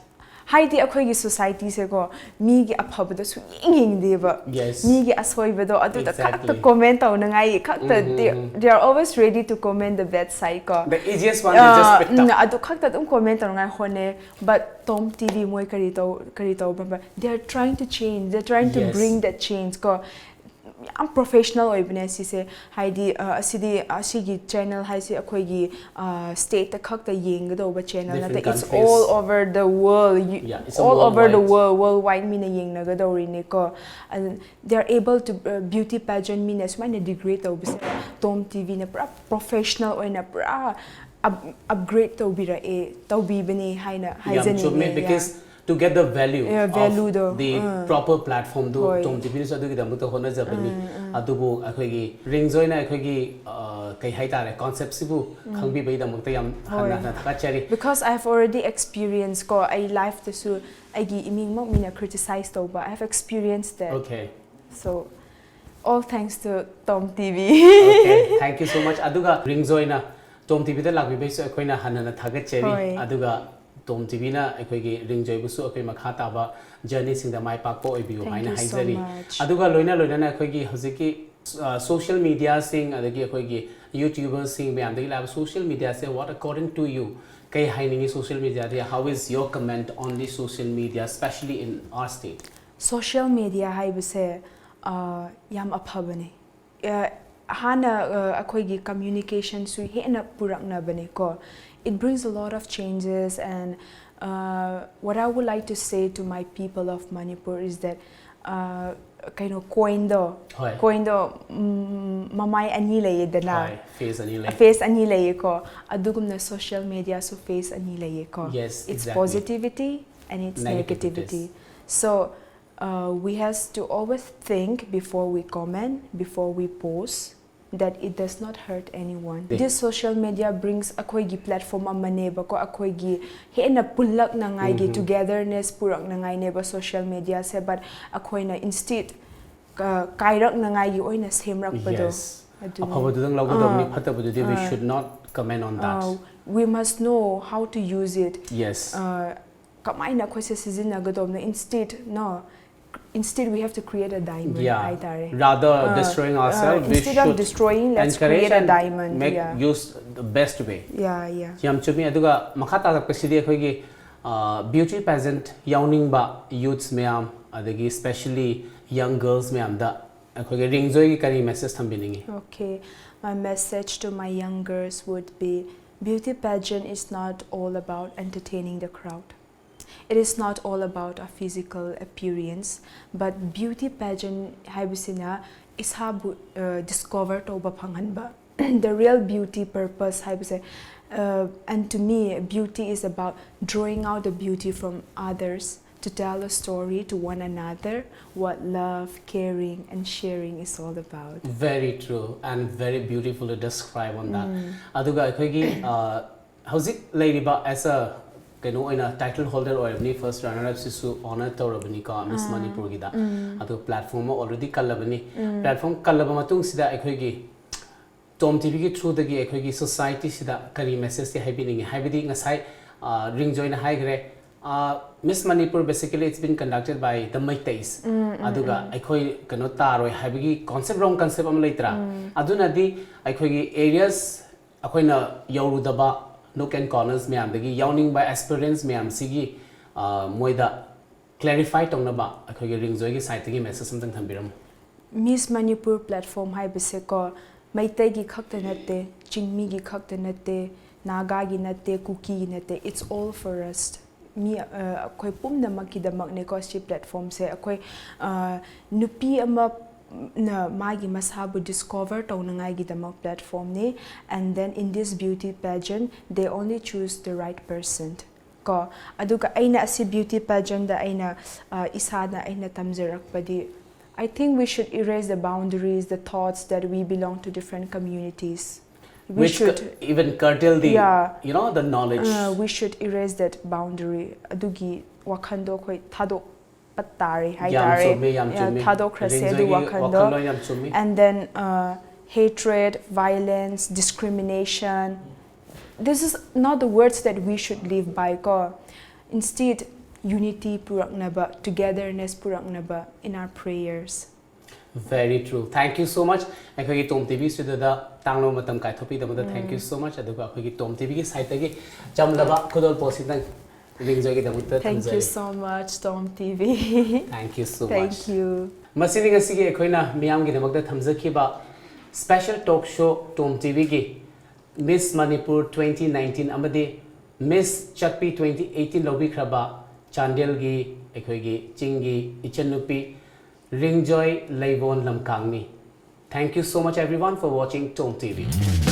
ꯍꯥꯏꯗꯤ ꯑꯩꯈꯣꯏꯒꯤ ꯁꯣꯁꯥꯏꯇꯤꯁꯦꯀꯣ, ꯃꯤꯒꯤ ꯑꯐꯕꯗꯣ ꯁꯨꯡꯌꯦꯡ ꯌꯦꯡꯗꯦꯕ꯫ Yes. ꯃꯤꯒꯤ ꯑꯁꯣꯏꯕꯗꯣ ꯑꯗꯨꯗ Exactly. ꯈꯛꯇ ꯀꯣꯃꯦꯟ ꯇꯧꯅꯉꯥꯏꯒꯤ ꯈꯛꯇ, they, they are always ready to comment the bad side ꯀꯣ꯫ The easiest one is just picked um, up. ꯑꯗꯨ ꯈꯛꯇ ꯑꯗꯨꯝ ꯀꯣꯃꯦꯟ ꯇꯧꯅꯉꯥꯏ ꯍꯣꯠꯅꯩ꯫ But Tom T V ꯃꯣꯏ ꯀꯔꯤ ꯇꯧ, ꯀꯔꯤ ꯇꯧꯕ? They are trying to change, they are trying to Yes. bring that change ꯀꯣ꯫ ꯌꯥꯝ ꯄ꯭ꯔꯣꯐꯦꯁꯅꯦꯜ ꯑꯣꯏꯕꯅꯦ ꯁꯤꯁꯦ꯫ ꯍꯥꯏꯗꯤ ꯑ, ꯑꯁꯤꯗꯤ, ꯑꯁꯤꯒꯤ ꯆꯦꯅꯦꯜ ꯍꯥꯏꯁꯦ ꯑꯩꯈꯣꯏꯒꯤ ꯁ꯭ꯇꯦꯠꯇ ꯈꯛꯇ ꯌꯦꯡꯒꯗꯧꯕ ꯆꯦꯅꯦꯜ ꯅꯠꯇꯦ꯫ Different It's countries. All over the world. Yeah, it's a All over the worldwide. World, worldwide ꯃꯤꯅ ꯌꯦꯡꯅꯒꯗꯧꯔꯤꯅꯦꯀꯣ꯫ And they are able to, uh, beauty pageant ꯃꯤꯅ ꯁꯨꯃꯥꯏꯅ ꯗꯤꯒ꯭ꯔꯦꯗ ꯇꯧꯕꯁꯦ, ꯇꯣꯝ ꯇꯤꯚꯤꯅ ꯄꯨꯔꯥ ꯄ꯭ꯔꯣꯐꯦꯁꯅꯦꯜ ꯑꯣꯏꯅ ꯄꯨꯔꯥ ꯑꯞꯒ꯭ꯔꯦꯗ ꯇꯧꯕꯤꯔꯛꯑꯦ, ꯇꯧꯕꯤꯕꯅꯦ ꯍꯥꯏꯅ ꯌꯥꯝ ꯆꯨꯝꯃꯦ, ꯍꯥꯏꯖꯅꯤꯡꯉꯦ꯫ because to get the value Yeah, of value ꯗꯣ, the ꯑꯥ꯫ Proper platform ꯗꯨ ꯍꯣꯏ꯫ ꯇꯣꯝ ꯇꯤꯚꯤꯅꯁꯨ ꯑꯗꯨꯒꯤꯗꯃꯛꯇ ꯍꯣꯠꯅꯖꯕꯅꯤ꯫ ꯑꯗꯨꯕꯨ ꯑꯩꯈꯣꯏꯒꯤ ꯔꯤꯡꯖꯣꯏꯅ ꯑꯩꯈꯣꯏꯒꯤ ꯑ, ꯀꯩ ꯍꯥꯏꯇꯥꯔꯦ, ꯀꯣꯟꯁꯦꯞꯁꯤꯕꯨ ꯈꯪꯕꯤꯕꯒꯤꯗꯃꯛꯇ ꯌꯥꯝ ꯍꯟꯅ ꯍꯣꯏ꯫ ꯍꯟꯅ ꯊꯥꯒꯠꯆꯔꯤ꯫ Because I have already experienced ꯀꯣ, ꯑꯩ ꯂꯥꯏꯐꯇꯁꯨ ꯑꯩꯒꯤ ꯏꯃꯤꯡꯃꯛ ꯃꯤꯅ ꯀ꯭ꯔꯤꯇꯤꯁꯥꯏꯁ ꯇꯧꯕ꯫ I have experienced that. Okay. So, all thanks to Tom T V. Okay, thank you so much. ꯑꯗꯨꯒ ꯔꯤꯡꯖꯣꯏꯅ ꯇꯣꯝ ꯇꯤꯚꯤꯗ ꯂꯥꯛꯄꯤꯕꯩꯁꯨ ꯑꯩꯈꯣꯏꯅ ꯍꯟꯅ ꯍꯟꯅ ꯊꯥꯒꯠꯆꯔꯤ꯫ ꯍꯣꯏ꯫ ꯑꯗꯨꯒ ꯇꯣꯝ ꯇꯤꯚꯤꯅ ꯑꯩꯈꯣꯏꯒꯤ ꯔꯤꯡꯖꯣꯏꯕꯨꯁꯨ ꯑꯩꯈꯣꯏ ꯃꯈꯥ ꯇꯥꯕ ꯖꯔꯅꯤꯁꯤꯡꯗ ꯃꯥꯏ ꯄꯥꯛꯄ ꯑꯣꯏꯕꯤꯌꯨ Thank ꯍꯥꯏꯅ you so ꯍꯥꯏꯖꯔꯤ꯫ much. ꯑꯗꯨꯒ ꯂꯣꯏꯅ ꯂꯣꯏꯅꯅ ꯑꯩꯈꯣꯏꯒꯤ ꯍꯧꯖꯤꯛꯀꯤ ꯁꯣꯁꯤꯌꯦꯜ ꯃꯤꯗꯤꯌꯥꯁꯤꯡ, ꯑꯗꯒꯤ ꯑꯩꯈꯣꯏꯒꯤ ꯌꯨꯇ꯭ꯌꯨꯕꯔꯁꯤꯡ ꯃꯌꯥꯝꯗꯒꯤ ꯂꯥꯛꯄ ꯁꯣꯁꯤꯌꯦꯜ ꯃꯤꯗꯤꯌꯥꯁꯦ, what according to you, ꯀꯩ ꯍꯥꯏꯅꯤꯡꯉꯤ ꯁꯣꯁꯤꯌꯦꯜ ꯃꯤꯗꯤꯌꯥꯗ? How is your comment on the social media, especially in our state? Social media ꯍꯥꯏꯕꯁꯦ ꯑ, ꯌꯥꯝ ꯑꯐꯕꯅꯦ꯫ ꯑ, ꯍꯥꯟꯅ ꯑ, ꯑꯩꯈꯣꯏꯒꯤ ꯀꯝꯃ꯭ꯌꯨꯅꯤꯀꯦꯁꯟꯁꯨ ꯍꯦꯟꯅ ꯄꯨꯔꯛꯅꯕꯅꯦꯀꯣ꯫ It brings a lot of changes and, uh, what I would like to say to my people of Manipur is that, uh, ꯀꯩꯅꯣ, ꯀꯣꯏꯟꯗꯣ ꯍꯣꯏ ꯀꯣꯏꯟꯗꯣ ꯎꯝ, ꯃꯃꯥꯏ ꯑꯅꯤ ꯂꯩꯌꯦꯗꯅ ꯍꯣꯏ ꯐꯦꯁ ꯑꯅꯤ ꯂꯩ ꯐꯦꯁ ꯑꯅꯤ ꯂꯩꯌꯦꯀꯣ꯫ ꯑꯗꯨꯒꯨꯝꯅ ꯁꯣꯁꯤꯌꯦꯜ ꯃꯦꯗꯤꯌꯥꯁꯨ ꯐꯦꯁ ꯑꯅꯤ ꯂꯩꯌꯦꯀꯣ꯫ Yes, It's exactly. Positivity and it's Negativities. Negativity. So uh, we has to always think before we comment, before we post, that it does not hurt anyone. Yeah. This social media brings ꯑꯩꯈꯣꯏꯒꯤ platform ꯑꯃꯅꯦꯕꯀꯣ, ꯑꯩꯈꯣꯏꯒꯤ ꯍꯦꯟꯅ ꯄꯨꯜꯂꯛꯅꯉꯥꯏꯒꯤ Mhm. togetherness ꯄꯨꯔꯛꯅꯉꯥꯏꯅꯦꯕ social mediaꯁꯦ, but ꯑꯩꯈꯣꯏꯅ instead ꯀ- ꯀꯥꯏꯔꯛꯅꯉꯥꯏꯒꯤ ꯑꯣꯏꯅ ꯁꯦꯝꯔꯛꯄꯗꯣ꯫ Yes. ꯑꯗꯨꯅꯦ꯫ ꯑꯐꯕꯗꯨꯗꯪ ꯂꯧꯒꯗꯕꯅꯤ, ꯑꯥ, ꯐꯠꯇꯕꯗꯨꯗꯤ we ah, should not comment on that. Uh, we must know how to use it. Yes. Uh, ꯀꯃꯥꯏꯅ ꯑꯩꯈꯣꯏꯁꯦ ꯁꯤꯖꯤꯟꯅꯒꯗꯕꯅꯣ? Instead, no, instead we have to create a diamond Yeah. ꯍꯥꯏꯇꯥꯔꯦ꯫ Rather Uh, destroying uh, ourselves, we instead of should destroying, let's encourage create a and diamond. Make Yeah. Use the best way. Yeah, yeah. ꯌꯥꯝ ꯆꯨꯝꯃꯤ꯫ ꯑꯗꯨꯒ ꯃꯈꯥ ꯇꯥꯔꯛꯄꯁꯤꯗꯤ ꯑꯩꯈꯣꯏꯒꯤ beauty pageant ꯌꯥꯎꯅꯤꯡꯕ youths ꯃꯌꯥꯝ, ꯑꯗꯒꯤ specially young girls ꯃꯌꯥꯝꯗ ꯑꯩꯈꯣꯏꯒꯤ ꯔꯤꯡꯖꯣꯏꯒꯤ ꯀꯔꯤ message ꯊꯝꯕꯤꯅꯤꯡꯉꯤ? Okay, my message to my young girls would be, beauty pageant is not all about entertaining the crowd. It is not all about a physical appearance, but beauty pageant ꯍꯥꯏꯕꯁꯤꯅ ꯏꯁꯥꯕꯨ uh, discover ꯇꯧꯕ ꯐꯪꯍꯟꯕ, the real beauty purpose ꯍꯥꯏꯕꯁꯦ꯫ Uh, and to me, beauty is about drawing out the beauty from others to tell a story to one another what love, caring, and sharing is all about. Very true and very beautifully describe on that. ꯑꯗꯨꯒ ꯑꯩꯈꯣꯏꯒꯤ uh, ꯍꯧꯖꯤꯛ ꯂꯩꯔꯤꯕ as a ꯀꯩꯅꯣ ꯑꯣꯏꯅ title holder ꯑꯣꯏꯔꯕꯅꯤ, first runner up ꯁꯤꯁꯨ honour ꯇꯧꯔꯕꯅꯤꯀꯣ Miss ꯃꯅꯤꯄꯨꯔꯒꯤꯗ꯫ ꯑꯗꯣ platform ꯑꯃ already ꯀꯜꯂꯕꯅꯤ꯫ Platform ꯀꯜꯂꯕ ꯃꯇꯨꯡꯁꯤꯗ ꯑꯩꯈꯣꯏꯒꯤ Tom TVꯒꯤ throughꯗꯒꯤ ꯑꯩꯈꯣꯏꯒꯤ societyꯁꯤꯗ ꯀꯔꯤ messageꯇꯤ ꯍꯥꯏꯕꯤꯅꯤꯡꯉꯤ? ꯍꯥꯏꯕꯗꯤ ꯉꯁꯥꯏ ꯑ, ꯔꯤꯡꯖꯣꯏꯅ ꯍꯥꯏꯈ꯭ꯔꯦ, Miss Manipur basically it's been conducted by the Meiteis. ꯑꯗꯨꯒ ꯑꯩꯈꯣꯏ ꯀꯩꯅꯣ ꯇꯥꯔꯣꯏ ꯍꯥꯏꯕꯒꯤ concept, wrong concept ꯑꯃ ꯂꯩꯇ꯭ꯔꯥ? ꯑꯗꯨꯅꯗꯤ ꯑꯩꯈꯣꯏꯒꯤ areas ꯑꯩꯈꯣꯏꯅ ꯌꯧꯔꯨꯗꯕ nook and corners ꯃꯌꯥꯝꯗꯒꯤ ꯌꯥꯎꯅꯤꯡꯕ aspirants ꯃꯌꯥꯝꯁꯤꯒꯤ ꯑ, ꯃꯣꯏꯗ clarify ꯇꯧꯅꯕ ꯑꯩꯈꯣꯏꯒꯤ ꯔꯤꯡꯖꯣꯏꯒꯤ sideꯇꯒꯤ message ꯑꯝꯇꯪ ꯊꯝꯕꯤꯔꯝꯃꯨ꯫ Miss Manipur platform ꯍꯥꯏꯕꯁꯦꯀꯣ, ꯃꯩꯇꯩꯒꯤ ꯈꯛꯇ ꯅꯠꯇꯦ, ꯆꯤꯡꯃꯤꯒꯤ ꯈꯛꯇ ꯅꯠꯇꯦ, ꯅꯥꯒꯥꯒꯤ ꯅꯠꯇꯦ, ꯀꯨꯀꯤꯒꯤ ꯅꯠꯇꯦ, it's all for us. ꯃꯤ ꯑ, ꯑꯩꯈꯣꯏ ꯄꯨꯝꯅꯃꯛꯀꯤꯗꯃꯛꯅꯦꯀꯣ ꯁꯤ ꯄ꯭ꯂꯦꯠꯐꯣꯝꯁꯦ꯫ ꯑꯩꯈꯣꯏ ꯑ, ꯅꯨꯄꯤ ꯑꯃ ꯅ ꯃꯥꯒꯤ ꯃꯁꯥꯕꯨ ꯗꯤꯁꯀꯣꯚꯔ ꯇꯧꯅꯉꯥꯏꯒꯤꯗꯃꯛ ꯄ꯭ꯂꯦꯠꯐꯣꯝꯅꯤ꯫ And then in this beauty pageant they only choose the right person ꯀꯣ꯫ ꯑꯗꯨꯒ ꯑꯩꯅ ꯑꯁꯤ ꯕ꯭ꯌꯨꯇꯤ ꯄꯦꯖꯦꯟꯗ ꯑꯩꯅ ꯑ, ꯏꯁꯥꯅ ꯑꯩꯅ ꯇꯝꯖꯔꯛꯄꯗꯤ, I think we should erase the boundaries, the thoughts that we belong to different communities. We Which should cu- even curtail the, Yeah. you know, the knowledge. Uh, we should erase that boundary. ꯑꯗꯨꯒꯤ ꯋꯥꯈꯟꯗꯣ ꯑꯩꯈꯣꯏ ꯊꯥꯗꯣꯛꯄ ꯇꯥꯔꯦ ꯌꯥꯝ ꯍꯥꯏꯇꯥꯔꯦ꯫ ꯆꯨꯝꯃꯦ, ꯌꯥꯝ Yeah, ꯆꯨꯝꯃꯦ꯫ ꯊꯥꯗꯣꯛꯈ꯭ꯔꯁꯦ ꯑꯗꯨ ꯔꯤꯡꯖꯣꯏꯒꯤ ꯋꯥꯈꯟꯗꯣ꯫ ꯋꯥꯈꯜꯂꯣꯟ ꯌꯥꯝ ꯆꯨꯝꯃꯦ꯫ And then uh, hatred, violence, discrimination. This is not the words that we should live by ꯀꯣ. Instead, unity ꯄꯨꯔꯛꯅꯕ, togetherness ꯄꯨꯔꯛꯅꯕ in our prayers. Very true. Thank you so much. ꯑꯩꯈꯣꯏꯒꯤ ꯇꯣꯝ ꯇꯤꯚꯤ ꯁ꯭ꯇꯨꯗꯤꯑꯣꯗ ꯇꯥꯡꯂꯕ ꯃꯇꯝ ꯀꯥꯏꯊꯣꯛꯄꯤꯗꯕꯗ thank you so much. ꯑꯗꯨꯒ ꯑꯩꯈꯣꯏꯒꯤ ꯇꯣꯝ ꯇꯤꯚꯤꯒꯤ ꯁꯥꯏꯠꯇꯒꯤ ꯆꯝꯂꯕ ꯈꯨꯗꯣꯜꯄꯣꯠꯁꯤꯗꯪ ꯔꯤꯡꯖꯣꯏꯒꯤꯗꯃꯛꯇ Thank you ꯊꯝꯖꯔꯤ꯫ So much, Tom T V. Thank you so much. Thank you. ꯃꯁꯤꯅꯤ ꯉꯁꯤꯒꯤ ꯑꯩꯈꯣꯏꯅ ꯃꯤꯌꯥꯝꯒꯤꯗꯃꯛꯇ ꯊꯝꯖꯈꯤꯕ special talk show ꯇꯣꯝ ꯇꯤꯚꯤꯒꯤ Miss Manipur twenty nineteen ꯑꯃꯗꯤ Miss ꯆꯛꯄꯤ twenty eighteen ꯂꯧꯕꯤꯈ꯭ꯔꯕ ꯆꯥꯟꯗꯦꯜꯒꯤ ꯑꯩꯈꯣꯏꯒꯤ ꯆꯤꯡꯒꯤ ꯏꯆꯟꯅꯨꯄꯤ ꯔꯤꯡꯖꯣꯏ ꯂꯩꯕꯣꯟ ꯂꯝꯀꯥꯡꯅꯤ꯫ Thank you so much everyone for watching Tom T V.